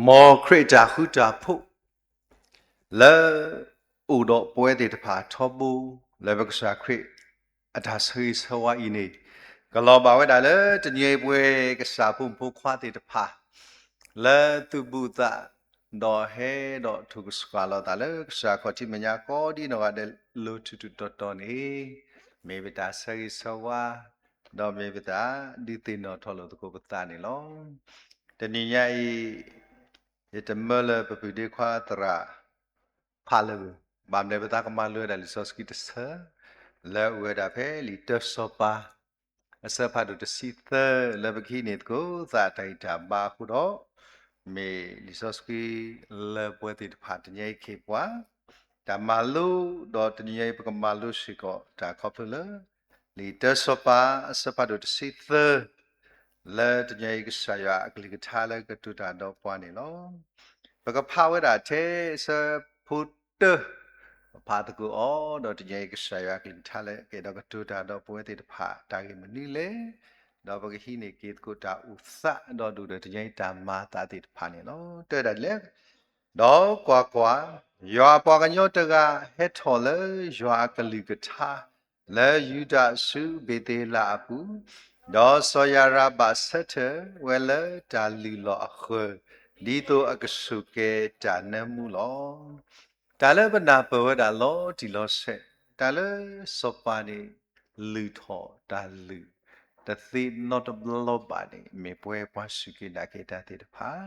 မ်ခရံာ်အတၢ်ဃူတၢ်ဖိး လၢအိၣ်ဒီးပဝဲသ့ၣ်တဖၣ်ထီဘိ လၢပကစၢ်ခရံာ်အတၢ်ဆၢဂ့ၤဆၢဝါအံၤန့ၣ်, ကလီၤဘၣ်ဝဲဒၣ်လၢတနံၤအံၤ ပဝဲကစၢ်ဖိမုၣ်ဖိခွါသ့ၣ်တဖၣ် လၢသူၣ်ဘူၣ်သး ဒီးဟဲဒီးထုးကဆှီလီၤသးလၢကစၢ်ခီၣ်ထံးမဲာ်ညါ ကိးဒံနီၢ်ဂၤဒဲး လိၤထူးထူးတီၤတီၤန့ၣ်, မ့ၢ်ပတၢ်ဆၢဂ့ၤဆၢဝါ ဒီးမ့ၢ်ပတၢ်ဒုးသ့ၣ်နီၣ်ထီၣ်လိာ်သကိးပသးန့ၣ်လီၤ. တနံၤညါအံၤ ယတမၢလၢပပုၢ်ဒ့ခွါသရၣ်ဖးလၢာ်, ဘၣ်မနုၤပသးကမၤလိဝဲဒၣ်လံာ်စီဆှံတဆၢ လၢအအိၣ်ဝဲဒၣ်ဖဲလံာ်တၢစီၤပၤ အဆၢဖးဒိၣ်တဆံသၢ လၢပကဟံးန့ၢ်သကိးသးတၢ်ဂံၢ်တၢ်ဘါအဃိဒီး, မ့ၢ်လံာ်စီဆှံလၢပဝဲသ့ၣ်တဖၣ်တနံၤအံၤကဟ့ၣ်ပှၤ တၢ်မၤလိ, ဒီးတနံၤညါအံၤပကမၤလိစ့ၢ်ကီးတၢ်ခီဖျိလၢ လံာ်တၢစီၤပၤ အဆၢဖးဒိၣ်တဆံသၢ လၢတနံၤအံၤကစၢ်ယွၤအကလုၢ်ကထါလၢကတိၤတၢ်ဒီးပှၤန့ၣ်လီၤ. ပကဖးဝဲဒၣ်ထဲအဆၢဖိတၢ, ပဖးသကိးအီၤ ဒီးတနံၤအံၤကစၢ်ယွၤအကလုၢ်ကထါလၢကအဲၣ်ဒိးကတိၤတၢ်ဒီးပဝဲသ့ၣ်တဖၣ် တၢ်ဂ့ၢ်မနုၤလဲၣ်, ဒီးပကဟံးန့ၢ်က့ၤသကိးတၢ်အိၣ်သး ဒီးဒိၣ်ဒီးတနံၤအံၤတၢ်မၤသးသ့ၣ်တဖၣ်န့ၣ်လီၤ. တဲဒၣ်လဲၣ်, ဒီးကွၢ်ကွၢ်, ယွၤအပှၤကညီတဂၤဟဲထီၣ်လၢယွၤအကလုၢ်ကထါ လၢယူဒၤဆူဘ့းသ့လးအပူၤ, ဒီးစီၤယၤရဘၣ်ဆၢထၢၣ်ဝဲလၢတၢ်လုၢ်လီၢ်အဃၢၤ, ဒ်သိးအကဆိၣ်ကဲၤတၢ်နၢမူလီၤ. တၢ်လၢပနၢ်ပၢၢ်ဝဲဒၣ်လီၤတံၢ်လီၤဆဲး, တၢ်လၢစီၤပၤန့ၣ် လုၢ်ထီၣ်တၢ်လုၢ် တသ့နီတဘျီဘၣ်န့ၣ် မ့ၢ်ပဝဲပှၤစူၢ်က့ၤနာ်က့ၤတၢ်သ့ၣ်တဖၣ်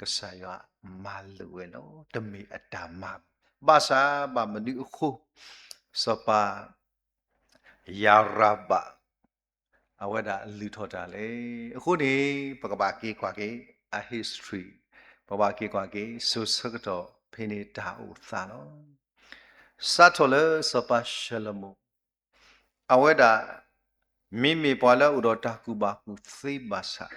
ကစၢ်ယွၤမၤလိာ်ဝဲလီၤ. တမ့ၢ်အတၢ်မၤဘၣ်. ဘၣ်ဆၣ်ဘၣ်မနုၤအဃိ စီၤပၤယၤရဘၣ် အဝဲဒၣ်လုၢ်ထီၣ်တၢ်လဲၣ်. အဃိန့ၣ် ပကဘၣ်က့ၤကွၢ်က့ၤအ history, ပကဘၣ်က့ၤကွၢ်က့ၤစိၤဆၢကတီၢ်ဖဲန့ၣ်တၢ်အိၣ်သးလီၤ. စးထီၣ်လၢစီၤပၤၡလိၤမိၣ် အဝဲဒၣ် မ့မ့ၢ်ပှၤလၢအအိၣ်ဒီးတၢ်ကူၣ်ဘၣ်ကူၣ်သ့ဘၣ်ဆၣ်,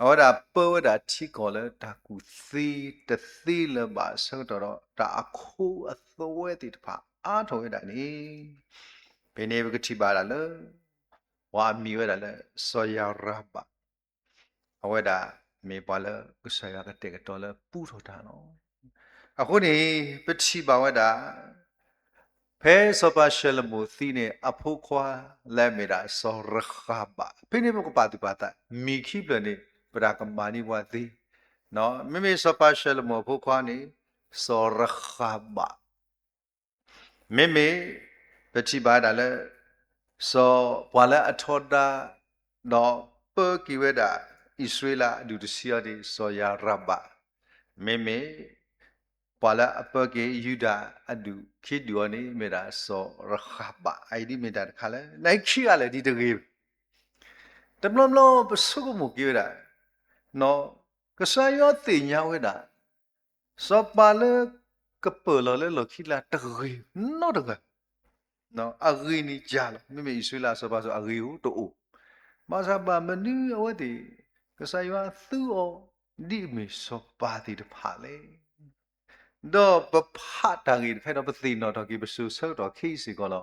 အဝဲဒၣ်ပၢဝဲဒၣ်ထံကီၢ်လၢတၢ်ကူၣ်သ့တသ့လၢၤဘၣ်အဆၢကတီၢ်ဒီး တၢ်အခိအသွဲသ့ၣ်တဖၣ်အါထီၣ်ဝဲဒၣ်န့ၣ်, ဖဲန့ၣ်ပကထံၣ်ဘၣ်ဒၣ်လၢ ပှၤအမံၤဝဲဒၣ်လၢ စီၤယၤရဘၣ် အဝဲဒၣ်မ့ၢ်ပှၤလၢကစၢ်ယွၤကတဲာ်ကတီၤလၢပူထီၣ်တၢ်လီၤ. အဃိန့ၣ် ပထံၣ်ဘၣ်ဝဲဒၣ် ဖဲစီၤပၤၡလိၤမိၣ်သံန့ၣ် အဖိခွါလၢအမ့ၢ်ဒၣ်စီၤရဃၤဘၣ်, ဖဲန့ၣ်ပကပာ်သူၣ်ပာ်သး မံၤခံဖျၢၣ်န့ၣ် ပတၢ်ကမၤန့ၢ်ပှၤသ့, မ့မ့ၢ်စီၤပၤၡလိၤမိၣ်အဖိခွါန့ၣ် စီၤရဃၤဘၣ် မ့မ့ၢ် ပထံၣ်ဘၣ်ဒၣ်လၢ စီၤပၤလၢအထီဒါ ဒီးပၢက့ၤဝဲဒၣ် အံၣ်စရ့လးအဒူၣ်တဆံအံၤန့ၣ် စီၤယၤရဘၣ်, မ့မ့ၢ် ပှၤလၢအပၢက့ၤယူဒၤအဒူၣ်ခံဒူၣ်အံၤန့ၣ် မ့ၢ်ဒၣ်စီၤရဃၤဘၣ်. အအံၤဒ်မ့ၢ်တၢ်တခါလၢ နခံဂၤလၢာ်ဒ်တဂ့ၤ တဘျီဘျီပဆိကမိၣ်က့ၤဝဲဒၣ်, ကစၢ်ယွၤသ့ၣ်ညါဝဲဒၣ် စီၤပၤလၢကပၢၢ်လီၤလၢလီၢ်ခံလၢတဂ့ၤနီတဂၤ, အဂ့ၤန့ၣ်ကၢ်လီၤ. မ့မ့ၢ်အံၣ်စရ့လးစီၤပၤစိၤအဂ့ၤဧိၤတအိၣ်, ဘၣ်ဆၣ်ဘၣ်မနုၤအဝဲသ့ၣ် ကစၢ်ယွၤသူအီၤ ဒ်အမ့ၢ်စီၤပၤသ့ၣ်တဖၣ်လဲၣ်. ဒီးပဖးတၢ်ဂ့ၢ်တဖၣ်ဒီး ပသ့ၣ်နီၣ်ထီၣ်က့ၤ ပစိၤဆၢကတီၢ်ခံစ့ၢ်ကီးလီၤ.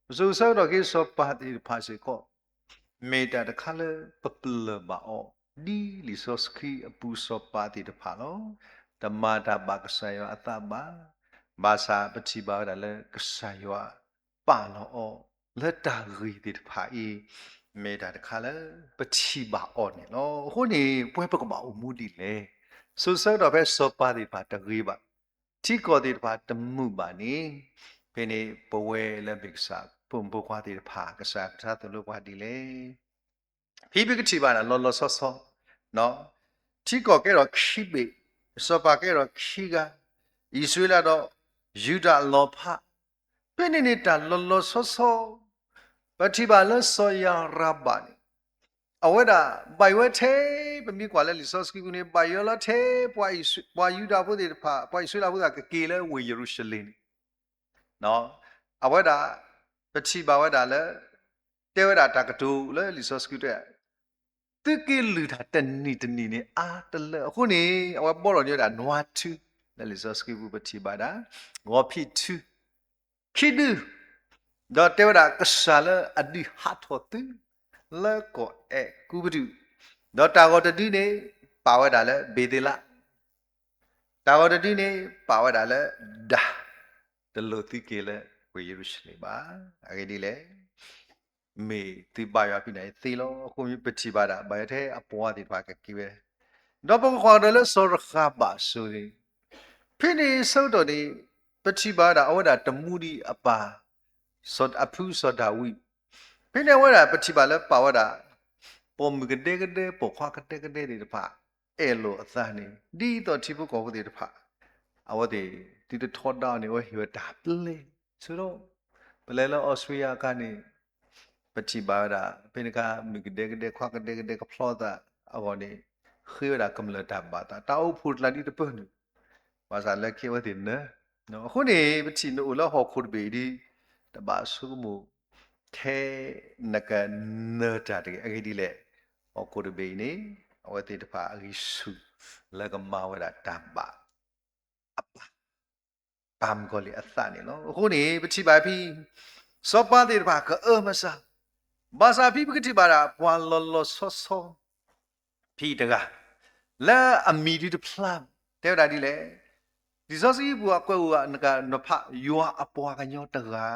ပစိၤဆၢကတီၢ်ခံစီၤပၤသ့ၣ်တဖၣ်စ့ၢ်ကီး မ့ၢ်တၢ်တခါလၢပပလၢၢ်ဘၣ်အီၤ ဒ်လံာ်စီဆှံအပူၤစီၤပၤသ့ၣ်တဖၣ်လီၤ. တမၤတၢ်ဘၣ်ကစၢ်ယွၤအသးဘၣ်. ဘၣ်ဆၣ်ပထံၣ်ဘၣ်ဝဲဒၣ်လၢကစၢ်ယွၤပာ်လီၤအီၤ လၢတၢ်ဂ့ၢ်သ့ၣ်တဖၣ်အံၤ မ့ၢ်တၢ်တခါလၢပထံၣ်ဘၣ်အီၤန့ၣ်လီၤ. အဃိန့ၣ် ပဝဲပကဘၣ်အိၣ်မူဒ်လဲၣ်. စိၤဆၢကတီၢ်ဖဲစီၤပၤသ့ၣ်တဖၣ်တဂ့ၤဘၣ်, ထံကီၢ်သ့ၣ်တဖၣ်တမုာ်ဘၣ်န့ၣ်, ဖဲန့ၣ်ပဝဲလၢမ့ၢ်ကစၢ်ဖိမုၣ်ဖိခွါသ့ၣ်တဖၣ် ကစၢ်ကထါသိၣ်လိပှၤဒ်လဲၣ်. ဖဲပကထံၣ်ဘၣ်န့ၣ် လီၤလီၤဆီဆီ, ထံကီၢ်ကဲထီၣ်ခံဘ့ၣ်, စီၤပၤကဲထီၣ်ခံဂၤ, အံၣ်စရ့လးဒီးယူဒၤအလီၤဖး, ဖဲန့ၣ်န့ၣ်တၢ်လီၤလီၤဆီဆီ, ပထံၣ်ဘၣ်လၢစီၤယၤရဘၣ်န့ၣ် အဝဲဒၣ်ဘၣ်ယွၤထဲ ပမ့ၢ်ကွၢ်လၢလံာ်စီဆှံပူၤန့ၣ် ဘၣ်ယွၤလီၤထဲ ပှၤယူဒၤဖိသ့ၣ်တဖၣ် ပှၤအံၣ်စရ့လးဖိသ့ၣ်တဖၣ် ကက့ၤလၢဝ့ၢ်ယရူၤၡလ့ၣ်န့ၣ်, အဝဲဒၣ် ပထံၣ်ဘၣ်ဝဲဒၣ်လၢ တဲဝဲဒၣ်တၢ်ကတိၤလၢလံာ်စီဆှံတဲ သုးက့လွံၢ်ထၣ်တနံၤတနံၤန့ၣ် အါတလၢအဃိန့ၣ် အဝဲဘီထီၣ်န့ၢ်ဝဲဒၣ်နွါထု, လၢလံာ်စီဆှံပူၤပထံၣ်ဘၣ်ဒၣ် ဂီၤဖံးထု, ခံဒု, ဒီးတဲဝဲဒၣ်ကစၢ်လၢအဒုးဟးထီၣ်သု လၢကီၢ်အဲၤကူပတူး, ဒီးတၢ်ဂီၤတဒုန့ၣ် ပာ်ဝဲဒၣ်လၢဘ့ၤသ့လး တၢ်ဂီၤတဒုန့ၣ် ပာ်ဝဲဒၣ်လၢဒၣ်, တလိၣ်သုက့ၤလၢပှၤယရူၤၡလ့ၣ်ဘၣ်. အဂ့ၢ်ဒ်လဲၣ်, မ့ၢ်သုဘါယွၤဖဲန့ၣ်သ့လီၤ. အဃိပထံၣ်ဘၣ်ဒၣ် ဘၣ်ယွၤထဲအပှၤသ့ၣ်တဖၣ်ကက့ၤဝဲ, ဒီးပကကွၢ်ကဒီးလၢစီၤရဃၤဘၣ်အစိၤန့ၣ်, ဖဲန့ၣ်ဆၢကတီၢ်န့ၣ် ပထံၣ်ဘၣ်ဝဲဒၣ် အဝဲဒၣ်တမူဒံးအပၢ် စီၤ အဖုစီၤဒၤဝံး, ဖဲန့ၣ်အဝဲဒၣ်ပထံၣ်ဘၣ်လၢပာ်ဝဲဒၣ် ပိာ်မုၣ်ကဒဲကဒဲ ပိာ်ခွါကဒဲကဒဲသ့ၣ်တဖၣ် အဲၣ်လိာ်အသးန့ၣ် ဒ်သိးထံဖိကီၢ်ဖိသ့ၣ်တဖၣ် အဝဲသ့ၣ် သုတထီဒါအီၤန့ၣ် အဝဲဟ့ၣ်ဝဲတၢ်ပျဲ, ဆၢဒီး ပလဲၤလၢအီစထြ့လယါအခါန့ၣ် ပထံၣ်ဘၣ်ဝဲဒၣ် ဖဲန့ၣ်အခါ မုၣ်ကဒဲကဒဲ ခွါကဒဲကဒဲ ကဖျီသးအဂီၢ်န့ၣ် ဃ့ဝဲဒၣ်ကမျၢၢ်တၢ်ဘၣ်သး တၢ်အိၣ်ဖှိၣ်တကျါဒ်တပၢၢ်န့ၣ် ဘၣ်ဆၣ်လၢခံအဝဲသ့ၣ်နၢၤ, အဃိန့ၣ် ပထံၣ်နအိၣ်လၢဟီၣ်ခိၣ်တဘ့ၣ်အံၤဒီး တဘၣ်ဆိကမိၣ် ထဲနကနၢၤတၢ်တဂ့ၤ. အဂ့ၢ်ဒ်လဲၣ်, ဟီၣ်ခိၣ်တဘ့ၣ်အံၤန့ၣ် အဝဲသ့ၣ်တဖၣ်အဂံၢ်ဆူၣ် လၢကမၤဝဲဒၣ်တၢ်ဘၣ် အပၢ် ပၢ်မုၣ်ကီၤလံၢ်အသးန့ၣ်လီၤ. အဃိန့ၣ် ပထံၣ်ဘၣ်ဖဲ စီၤပၤသ့ၣ်တဖၣ်ကအၢမၤစၢၤ, ဘၣ်ဆၣ်ဖဲပကထံၣ်ဘၣ်ဒၣ် ပှၤလီၤလီၤဆီဆီ ဖဲတဂၤ လၢအမံၤဒုးတဖျါ တဲဝဲဒၣ်ဒ်လဲၣ်, လံာ်စီဆှံပူၤအကွဲးအိၣ်နကနဖး ယွၤအပှၤကညီတဂၤ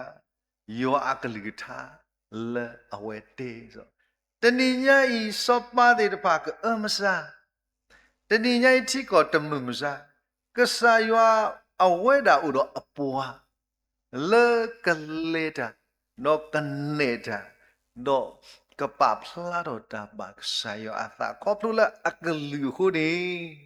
ယွၤအကလုၢ်ကထါ လၢအဝဲတဲ, တနံၤညါအံၤ စီၤပၤသ့ၣ်တဖၣ်ကအၢမၤစၢၤ, တနံၤညါအံၤ ထံကီၢ်တမုာ်မၤစၢၤ, ကစၢ်ယွၤအဝဲဒၣ်အိၣ်ဒီးအပှၤ လၢကလဲၤတၢ်, ဒီးကနဲၣ်တၢ်, ဒီးကပာ်ဖျါထီၣ်တၢ်ဘၣ်ကစၢ်ယွၤအသး ခီဖျိလၢအကလုၢ်အဃိန့ၣ်,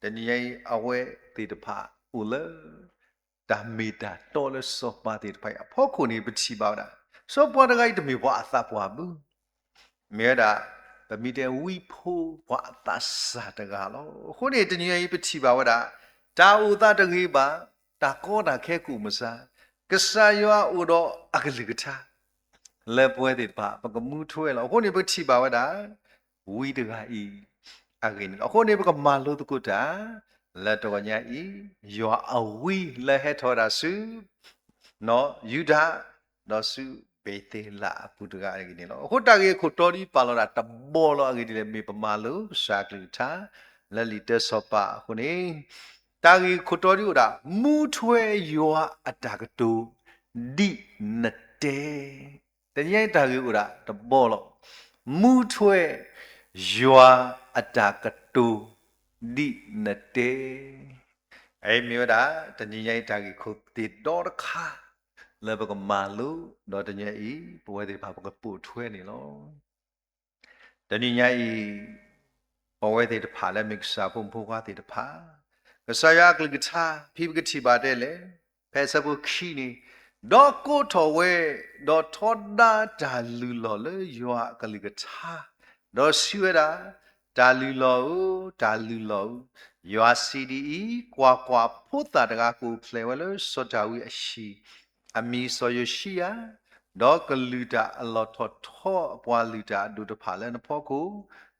တနံၤညါအံၤ အဝဲသ့ၣ်တဖၣ်အိၣ်လၢ တၢ်မ့ၢ်တၢ်တီလၢစီၤပၤသ့ၣ်တဖၣ်အံၤအဖီခိၣ်န့ၣ် ပထံၣ်ဘၣ်ဝဲဒၣ် စီၤပၤတဂၤအံၤတမ့ၢ်ပှၤအသးပှၢ်ဘၣ် မ့ၢ်ဝဲဒၣ် ပမ့ၢ်တဲဝံဖိပှၤအသးစၢ်တဂၤလီၤ. အဃိန့ၣ် တနံၤညါအံၤ ပထံၣ်ဘၣ်ဝဲဒၣ် တၢ်အိၣ်သးတဂ့ၤဘၣ်, တၢ်ကီတၢ်ခဲကအိၣ်မၤစၢၤ, ကစၢ်ယွၤအိၣ်ဒီးအကလုၢ်ကထါ လၢပဝဲသ့ၣ်တဖၣ် ပကမူထွဲလီၤ. အဃိန့ၣ် ပထံၣ်ဘၣ်ဝဲဒၣ် ဝံတဂၤအံၤ အဂ့ၢ်န့ၣ်လီၤ. အဃိန့ၣ် ပကမၤလိသကိးတၢ် လၢတဂီၤညါအံၤ ယွၤအဝံလၢဟဲထီၣ်ဝဲဒၣ်ဆူ ယူဒၤ ဒီးဆူဘ့းသ့လးအပူၤတဂၤအဂ့ၢ်န့ၣ်လီၤ. အဃိတၢ်ဂ့ၢ်အခိၣ်တီဒ်ပာ်လီၤဒၣ်တဘီလီၤအဂ့ၢ်ဒ်လဲၣ် မ့ၢ်ပမၤလိကစၢ်အကလုၢ်ကထါ လၢလံာ်တၢစီၤပၤအဃိန့ၣ်, တၢ်ဂ့ၢ်ခိၣ်တီဒ်အိၣ်ဒၣ် မူထွဲယွၤအတၢ်ကတိၤ ဒ်နတဲ တနံၤညါအံၤတၢ်ဂ့ၢ်အိၣ်ဒၣ်တဘီလီၤ. မူထွဲယွၤအတၢ်ကတိၤ ဒ်နတဲ အအံၤမ့ၢ်ဝဲဒၣ် တနံၤညါအံၤတၢ်ဂ့ၢ်ခိၣ်သ့ၣ်ဒီတခါ လၢပကမၤလိ, ဒီးတနံၤညါအံၤ ပဝဲသ့ၣ်တဖၣ်ပကပိာ်ထွဲန့ၣ်လီၤ. တနံၤညါအံၤ ပဝဲသ့ၣ်တဖၣ်လၢမ့ၢ်ကစၢ်ဖိမုၣ်ဖိခွါသ့ၣ်တဖၣ်, ကစၢ်ယွၤအကလုၢ်ကထါ ဖဲပကထံၣ်ဘၣ်တဲလဲၣ်, ဖဲအဆၢဖိခံန့ၣ်, ဒီးကိးထီၣ်ဝဲ, ဒီးထီဒါတၢ်လုၢ်လီၢ်လၢယွၤအကလုၢ်ကထါ, ဒီးစံးဝဲဒၣ်, တၢ်လုၢ်လီၢ်ဧၢ, တၢ်လုၢ်လီၢ်ဧၢ, ယွၤစံးဒ်အံၤ, ကွၢ်ကွၢ်, ဖိသၣ်တဂၤကအိၣ်ဖျဲၣ်ဝဲလၢစီၤဒၤဝံးအဟံၣ်, အမံၤစီၤယိၤၡံယၤ, ဒီးကလုၢ်တၢ်အလီၢ်ထီၣ်ထီ ပှၤလုၢ်တၢ်အဒိၣ်တဖၣ်လၢနဖီခိၣ်,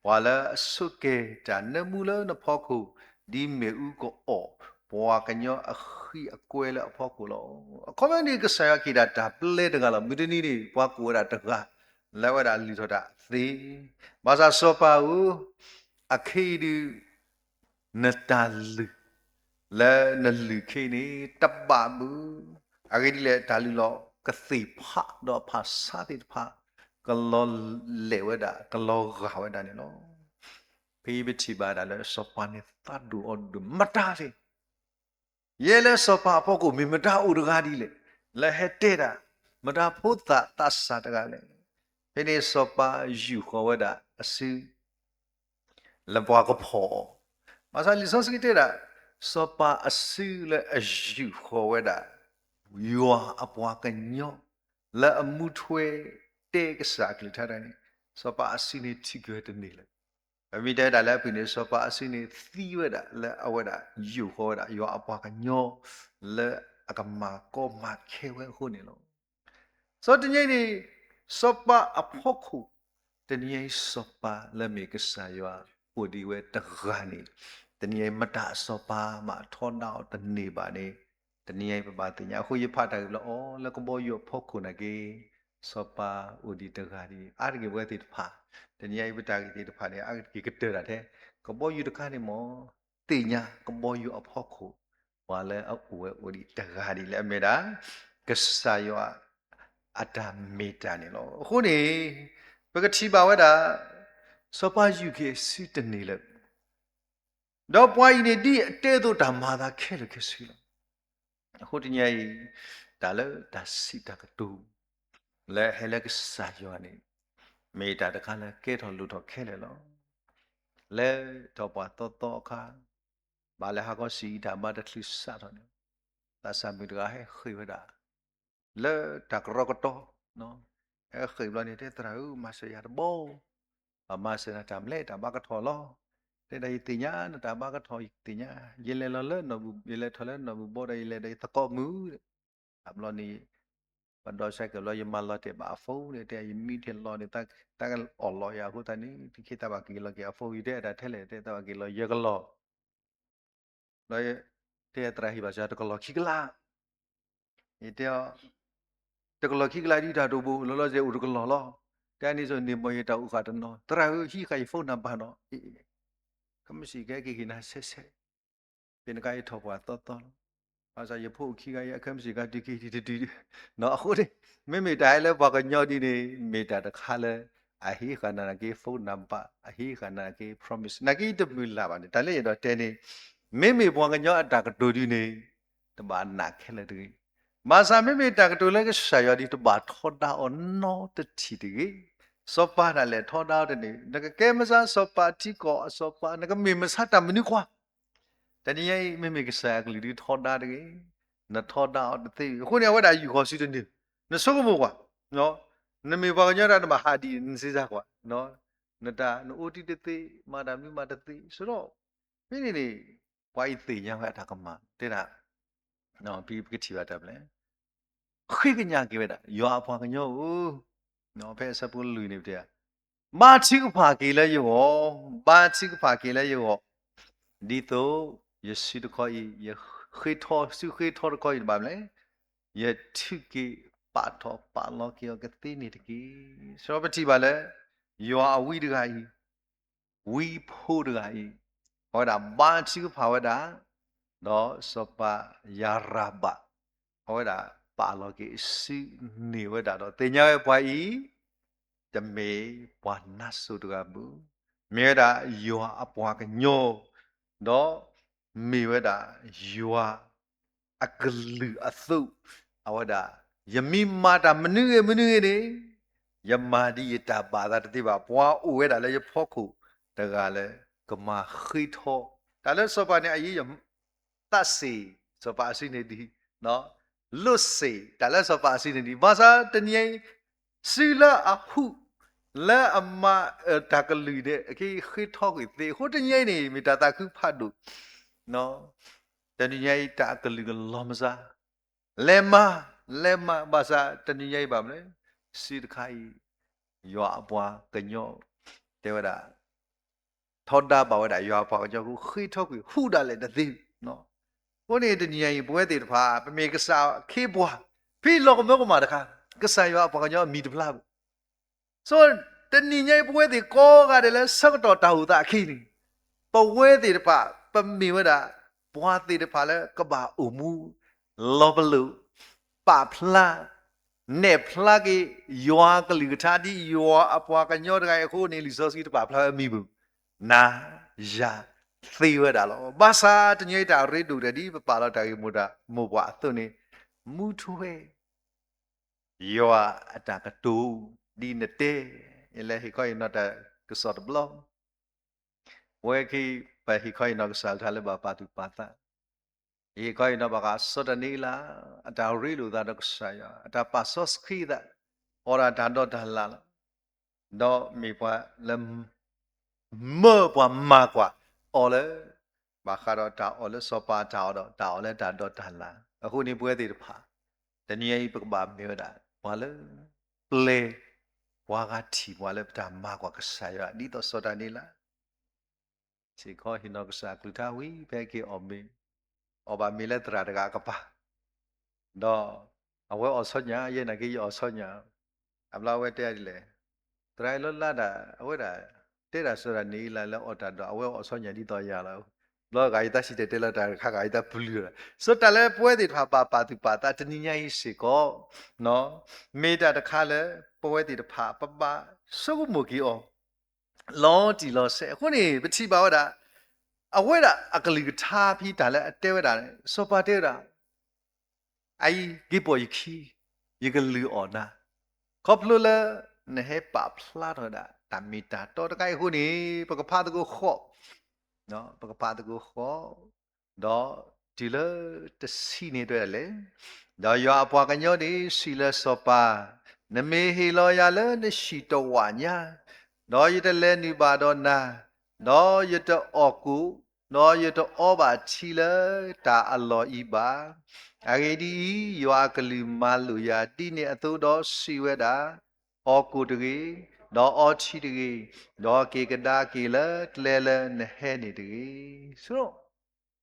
ပှၤလၢအဆိးက့ၤတၢ်နၢမူလၢနဖီခိၣ်, ဒ်မ့ၣ်အူကအီၣ်, ပှၤကညီအဃံအကွဲလၢအဖီခိၣ်လီၤ. အခီပညီန့ၣ် ကစၢ်ယွၤကဟ့ၣ်ဒၣ်တၢ်ပျဲတဂၤလီၤ. မုၢ်တနံၤန့ၣ် ပှၤကအိၣ်ဝဲဒၣ်တဂၤ လၢအဝဲဒၣ်လုၢ်ထီၣ်တၢ်သ့, ဘၣ်ဆၣ်စီၤပၤဧၢ, အခဲအံၤဒုး နတၢ်လုၢ် လၢနလုၢ်ခဲအံၤန့ၣ် တဘၣ်ဘၣ်. အဂ့ၢ်ဒ်လဲၣ် တၢ်လုၢ်လီၢ်ကသ့ၣ်ဖးဒီးအဖၣ်ဆါသ့ၣ်တဖၣ် ကလီၤလဲၢ်ဝဲဒၣ် ကလီၤဂာ်ဝဲဒၣ်န့ၣ်လီၤ. ဖဲအံၤပထံၣ်ဘၣ်ဒၣ်လၢစီၤပၤန့ၣ်သးဒိၣ်အီၤဒိၣ် မတၤလဲၣ် ယဲလၢစီၤပၤအဖီခိၣ် မ့ၢ်မတၤအိၣ်တဂၤဒ်လဲၣ်, လၢဟဲတဲဒၣ် မတၤဖိသၣ်သးစၢ်တဂၤလဲၣ်. ဖဲန့ၣ်စီၤပၤယူာ်ဃီၤဝဲဒၣ်အစု လၢပှၤကဖီၣ်အီၤ, ဘၣ်ဆၣ်လံာ်စီဆှံတဲဒၣ် စီၤပၤအစုလၢအယူာ်ဃီၤဝဲဒၣ် ယွၤအပှၤကညီ လၢအမူထွဲတဲကစၢ်အကလုၢ်ကထါတဂၤန့ၣ် စီၤပၤအစုန့ၣ်ထံၣ်ကွံာ်ဝဲတန့ၢ်လၢၤ. ပမ့ၢ်တဲဝဲဒၣ်လၢအပူၤန့ၣ် စီၤပၤအစုန့ၣ်သံဝဲဒၣ် လၢအဝဲဒၣ်ယူာ်ဃီၤဝဲဒၣ် ယွၤအပှၤကညီ လၢအကမၤကီမၤခဲဝဲအဃိန့ၣ်လီၤ. စီၤတနံၤအံၤန့ၣ် စီၤပၤအဖီခိၣ်, တနံၤအံၤစီၤပၤလၢမ့ၢ်ကစၢ်ယွၤအိၣ်ဒံးဝဲတဂၤန့ၣ်, တနံၤအံၤမတၤအစီၤပၤမးထီဒါအီၤတန့ၢ်ဘၣ်န့ၣ်, တနံၤအံၤပဘၣ်သ့ၣ်ညါ. အဃိယဖးတၢ်ဂ့ၢ်လၢအီၤ လၢကဘီယူၤအဖီခိၣ်နာ်က့, စီၤပၤအိၣ်ဒံးတဂၤဒ်အံၤ အါတက့ၢ်ပဝဲသ့ၣ်တဖၣ်, တနံၤအံၤပတၢ်ဂ့ၢ်သ့ၣ်တဖၣ်န့ၣ် အါတက့ၢ်ကတၢၢ်တၢ်ထဲ ကဘီယူၤတခါန့ၣ်မး သ့ၣ်ညါကဘီယူၤအဖီခိၣ် ပှၤလၢအအိၣ်ဝဲအိၣ်ဒံးတဂၤဒ်လဲၣ် အမ့ၢ်ဒၣ် ကစၢ်ယွၤအတၢ်မ့ၢ်တၢ်န့ၣ်လီၤ. အဃိန့ၣ် ပကထံၣ်ဘၣ်ဝဲဒၣ် စီၤပၤယူၢ်က့ၤအစုတန့ၢ်လၢၤ ဒီးပှၤအံၤန့ၣ် ဒ်အတဲအသိးတၢ်မၤအသးခဲလၢာ်ခဲဆ့လီၤ. အဃိတနံၤအံၤ တၢ်လၢတၢ်စံးတၢ်ကတိၤ လၢဟဲလၢကစၢ်ယွၤန့ၣ် မ့ၢ်တၢ်တခါလၢကဲထီၣ်လိၣ်ထီၣ်ခဲလၢာ်လီၤ. လဲၤထီၣ်ပှၤသီသီအခါ ဘၣ်လဲၤဟးခီဆံးအံၤတၢ်ဘါတချုးစးထီၣ်န့ၣ် သးစၢ်မုၣ်တဂၤဟဲဃ့ၢ်ဝဲဒၣ် လၢတၢ်ကရီကတီၤ ဟဲဃ့ၢ်ဘျီန့ၣ် တဲသရၣ်ဧၢ မၤစၢၤယၤတဘီ ပမၤစၢၤနၤတၢ်မနုၤလဲၣ် တၢ်ဘါကထီၣ်လီၤ. တဲဒၣ်ယသ့ၣ်ညါ နတၢ်ဘါကထီၣ်ယသ့ၣ်ညါ ယလဲၤလီၤလၢနီၢ်ဘူး ယလဲၤထီၣ်လၢနီၢ်ဘူးဘီဒီး ယလဲၤဒီးယသကိးမုၣ် အဘျီန့ၣ် ပဒီးစဲကဘျီ ယမၤလီၤတဲာ်ဘၣ်အ phone န့ၣ် တဲယမံထဲလီၤန့ၣ် တၢ်ကအီၣ်လီၤယၤအဃိသတးန့ၣ် တခ့တၢ်ဘၣ်က့ၤလီၤက့ၤအ phone ယတဲတၢ်ထဲလဲၣ် တဲတၢ်ဘၣ်က့ၤလီၤ ယကလီၤ ဒီး တဲသရၣ်ဟ့ၣ်ဘၣ်စၢၤတကလီၢ်ခံကလး ယတဲအီၤ တကလီၢ်ခံကလးဒ်တၢ်တိာ်ဘိ လီၤလီၤဆဲးအိၣ်တကလီၢ်လီၤ. တဲအန့ၣ်စိန့ၢ်မီၢ်ယတၢ်အိၣ်ဃာ်တနီၤ သရၣ်ဧၢ ဟံးဃာ်ယ phone နၤဘၣ်နီၤ ခဲမုၢ်ဆ့ၣ်ကဟဲက့ၤဟ့ၣ်နၤဆဲးဆဲး ဖဲန့ၣ်ကါယထီၣ်ပှၤသီသီလီၤ. ဘၣ်ဆၣ်ယဖိအိၣ်ခံဂၤအံၤ အခဲမုၢ်ဆ့ၣ်ကဟဲတုၤက့ၤတတုၤ အဃိန့ၣ် မ့မ့ၢ်တၢ်ဟဲလၢပှၤကညီဒ်န့ၣ် မ့ၢ်တၢ်တခါလၢ အဟ့ၣ်ဃာ်နၤနာ်က့ phone နၤဘၣ် အဟ့ၣ်ဃာ်နၤနာ်က့ promise နာ်က့တမုာ်လၢ်ဘၣ်န့ၣ် တၢ်လၢယအဲၣ်ဒိးတဲန့ၣ် မ့မ့ၢ်ပှၤကညီအတၢ်ကတိၤဒ်န့ၣ် တဘၣ်နာ်ခဲလၢာ်တဂ့ၤ. ဘၣ်ဆၣ်မ့မ့ၢ်တၢ်ကတိၤလၢကစၢ်ယွၤဒ် တဘၣ်ထီဒါအီၤနီတထံၣ်တဂ့ၤ. စီၤပၤတၢ်လဲၤထီဒါအီၤတန့ၢ် နကကဲမဆါစီၤပၤထံကီၢ်အစီၤပၤ နကမ့ၢ်မဆါတၢ်မနုၤကွၢ် တနံၤညါအံၤ မ့မ့ၢ်ကစၢ်ယွၤအကလုၢ်ဒ်ထီဒါတဂ့ၤ, နထီဒါအီၤတသ့, အဃိန့ၣ် အဝဲဒၣ်ယူာ်ဃီၤစုတန့ၢ်, နဆိကမိၣ်ကွၢ်, နမ့ၢ်ပှၤကညီဒၣ်နဘၣ်ဟးဒ်န့ၣ် နစ့စါကွၢ်, နတၢ်နအိၣ်တ့ၢ်တသ့, မၤတၢ်မနုၤမၤတသ့, ဆိဒီး ဖဲန့ၣ်န့ၣ် ပှၤအံၤသ့ၣ်ညါဝဲအတၢ်ကမၣ် တဲဒၣ် ပကထံၣ်ဘၣ်တၢ်ဖဲလဲၣ် ဃ့ကညးက့ၤဝဲဒၣ် ယွၤအပှၤကညီဧၢ, ဖဲအဆၢဖိလွံၢ်န့ၣ် ပတဲ, ဘါထုကဖၣ်က့ၤလၢယဂီၢ်, ဘါထုကဖၣ်က့ၤလၢယဂီၢ်, ဒ်သိးယစုတခီအံၤ, ယဃ့ထီ, စုဃ့ထီတခီအံၤတဘၣ်မနုၤလဲၣ်, ယထုးက့ၤပာ်ထီၣ်ပာ်လီၤက့ၤအီၤကသ့န့ၣ်တက့ၢ်. ဆိပထံၣ်ဘၣ်လၢ ယွၤအဝံတဂၤအံၤ ဝံဖိတဂၤအံၤ, အဝဲဒၣ်ဘါထုကဖၣ်ဝဲဒၣ်, ဒီးစီၤပၤယၤရၤဘၣ်, အဝဲဒၣ်ပာ်လီၤက့ၤစုန့ၢ်ဝဲဒၣ်ဒီး သ့ၣ်ညါဝဲပှၤအံၤ တမ့ၢ်ပှၤနါစိၤတဂၤဘၣ်, မ့ၢ်ဝဲဒၣ်ယွၤအပှၤကညီ, ဒီးမ့ၢ်ဝဲဒၣ်ယွၤ အကလုၢ်အသိး, အဝဲဒၣ် ယမ့ၢ်မၤတၢ်မနုၤဂ့ၤမနုၤဂ့ၤန့ၣ်, ယမၤဒ်ယတၢ်ဘၣ်အသးတသ့ဘၣ်. ပှၤအိၣ်ဝဲဒၣ်လၢယဖီခိၣ်တဂၤလၢ ကမၤဃ့ထီ, တၢ်လၢစီၤပၤန့ၣ်အံၤ သးစ့ၣ် စီၤပၤအစုန့ၣ်ဒ်, လိၣ်စ့ၣ် တၢ်လၢစီၤပၤအစုန့ၣ်ဒ်, ဘၣ်ဆၣ်တနံၤအံၤ စုလၢအဟူး လၢအမၤတၢ်ကလုၢ်န့ၣ် အက့ဃ့ထီကွံာ်သ့, အဃိတနံၤအံၤန့ၣ် မ့ၢ်တၢ်သးခုဖးဒိၣ်, တနံၤညါအံၤ တၢ်အကလုၢ်ကလီၤမစါ, လဲၤမၤ, လဲၤမၤ ဘၣ်ဆၣ်တနံၤညါအံၤဘၣ်မနုၤလဲၣ်, စုတခါအံၤ ယွၤအပှၤကညီ တဲဝဲဒၣ် ထီဒါဘၣ်ဝဲဒၣ်ယွၤအပှၤကညီအဃိ ဃ့ထီကွံာ် ဟူးဒၣ်လဲာ်တသ့. အဃိန့ၣ် တနံၤညါအံၤ ပဝဲသ့ၣ်တဖၣ် ပမ့ၢ်ကစၢ်အခ့အပှၤ ဖဲလီၤကမၢကမၣ်တခါ ကစၢ်ယွၤအပှၤကညီအမံၤတဖျါဘၣ်. ဆိတနံၤညါအံၤ ပဝဲသ့ၣ်ကိးဂၤဒဲးလၢဆၢကတီၢ်တၢ်အိၣ်သးအခံန့ၣ် ပဝဲသ့ၣ်တဖၣ် ပမ့ၢ်ဝဲဒၣ် ပှၤသ့ၣ်တဖၣ်လၢကဘၣ်အိၣ်မူ လီၤပလိာ် ပာ်ဖျါ နဲၣ်ဖျါက့ၤ ယွၤကလုၢ်ကထါ ဒ်ယွၤအပှၤကညီတဂၤအံၤအဃိန့ၣ် လံာ်စီဆှံတပာ်ဖျါဝဲအမံၤဘၣ်. နၤ ယၤ သ့ဝဲဒၣ်လီၤ. ဘၣ်ဆၣ်တနံၤညါအံၤ တၢ်အရ့ဒိၣ်ကတၢၢ် ဒ်ပပာ်လီၤတၢ်ဂ့ၢ်မိၢ်ပှၢ်အသိးန့ၣ် မူထူဝဲ ယွၤအတၢ်ကတိၤ ဒ်နတဲ ယလဲၤဟ့ၣ်ခီဟ့ၣ်နီၤတၢ်ကစီၣ်တဘျီ ပဝဲခံ ပဟ့ၣ်ခီဟ့ၣ်နီၤကစၢ်တခါလၢဘၣ်ပာ်သူၣ်ပာ်သး, ယဟ့ၣ်ခီဟ့ၣ်နီၤဘၣ်ဃးစီၤဒၤနံးယ့လး အတၢ်ရ့လိာ်သးဒီးကစၢ်ယွၤ အတၢ်ပာ်စီဆှံသး အီၣ်ဒၣ်တၢ်ဒီးတၢ်လၣ်လီၤ. ဒီးမ့ၢ်ပှၤလၢ မၢပှၤမၤကွၢ်အီၤလၢ ဘၣ်ဃးဒီးတၢ်အီၣ်လၢစီၤပၤတၢ်အီၣ်ဒီး တၢ်အီၣ်လၢတၢ်ဒီးတၢ်လၣ်. အဃိန့ၣ် ပဝဲသ့ၣ်တဖၣ် တနံၤအံၤ ပကဘၣ်မ့ၢ်ဝဲဒၣ် ပှၤလၢ ပျဲ ပှၤဂၤထံၣ်ပှၤလၢပတၢ်မၤကွၢ်ကစၢ်ယွၤ ဒ်သိးစီၤဒၤနံးယ့လး ဟ့ၣ်ခီဟ့ၣ်နီၤကစၢ်အကလုၢ်ကထါဝံၤ ဖဲက့ၤအီၣ်မ့ၤ အီၣ်ဘၣ်မ့ၤလၢသရၣ်တဂၤအကပၤ ဒီးအဝဲအီၣ်ဆီညၣ် ယဲနာ်က့ယအီၣ်ဆီညၣ်, အဘျီအဝဲတဲဒ်လဲၣ်, သရၣ်အံၤလၢလါဒၣ် အဝဲဒၣ် တဲဒၣ်စီၤဒၤနံးယ့လးလၢအီၣ်တၢ်ဒီး အဝဲအီၣ်ဆီညၣ်ဒ်သိးယၤလီၤ. ဘျီဂၤယတၢ်စံၣ်တဲၤတဲလီၤတၢ်တခါဂၤ ယတၢ်ပျုၢ်လီၤ. ဆိုတၢ်လၢပဝဲသ့ၣ်တဖၣ်ဘၣ်ပာ်သူၣ်ပာ်သးတနံၤညါအံၤစ့ၢ်ကီး မ့ၢ်တၢ်တခါလၢ ပဝဲသ့ၣ်တဖၣ် ပဘၣ်ဆိကမိၣ်က့ၤအီၤ လီၤတံၢ်လီၤဆဲး. အဃိန့ၣ် ပထံၣ်ဘၣ်ဝဲဒၣ် အဝဲဒၣ်အကလုၢ်ကထါဖဲတၢ်လၢအတဲဝဲဒၣ်န့ၣ် စီၤပၤတဲဝဲဒၣ် အအံၤ က့ၤပိာ်ယခံ, ယကလုၢ်အီၣ်နၤ, ခီဖျိလၢ နဟဲပာ်ဖျါထီၣ်ဝဲဒၣ် တၢ်မ့ၢ်တၢ်တီတခါအံၤအဃိန့ၣ် ပကဖးသကိးဃီ, ပကဖးသကိးဃီ, ဒီးတုၤလၢတဆံန့ၣ်တဲဒၣ်လဲၣ်, ဒီးယွၤအပှၤကညီန့ၣ်စံးလၢစီၤပၤ, နမ့ၢ်ဟ့ၣ်လီၤယၤလၢနဟံၣ်တဝးညါ, ဒီးယတလဲၤနုာ်ဘၣ်ဒီးနၤ, ဒီးယတအီၣ်ကိၣ် ဒီးယတအီဘၣ်ထံလၢတၢ်အလီၢ်အံၤဘၣ်. အဂ့ၢ်ဒ်အံၤ, ယွၤအကလုၢ်မၤလိာ်ယၤဒ်န့ၣ်အသိးဒီးစံးဝဲဒၣ်, အီၣ်ကိၣ်တဂ့ၤ, ဒီးအီထံတဂ့ၤ, ဒီးက့ၤကဒါက့ၤလၢကျဲလၢနဟဲန့ၣ်တဂ့ၤ. ဆိ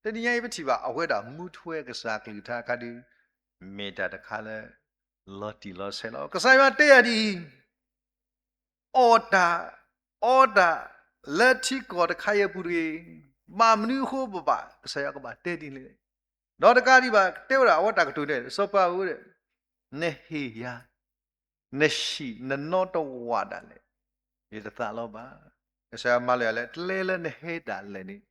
တနံၤညါအံၤပထံၣ်ဘၣ် အဝဲဒၣ်မူထွဲကစၢ်အကလုၢ်ကထါအခါဒီး မ့ၢ်တၢ်တခါလၢ လီၤတံၢ်လီၤဆဲးလီၤ. ကစၢ်ယွၤတဲယၤဒ်အံၤ, အီၣ်တၢ်, အီတၢ်, လၢထံကီၢ်တခါအံၤအပူၤတဂ့ၤ, ဘၣ်မနုၤအဃိဘၣ်ဘၣ် ကစၢ်ယွၤကဘၣ်တဲဒ်လဲၣ်. ဒီးတကးဒံးဘၣ် တဲဝဲဒၣ်အဝဲတၢ်ကတိၤန့ၣ် စီၤပၤဧၢ, နဟ့ၣ်ယၤ နဟံၣ်နနီတဝးဒၣ်လဲာ်, ယတသးလီဘၣ်. ကစၢ်ယွၤမၤလိာ်ယၤလၢ ကျဲလၢနဟဲဒၣ်လဲာ်န့ၣ်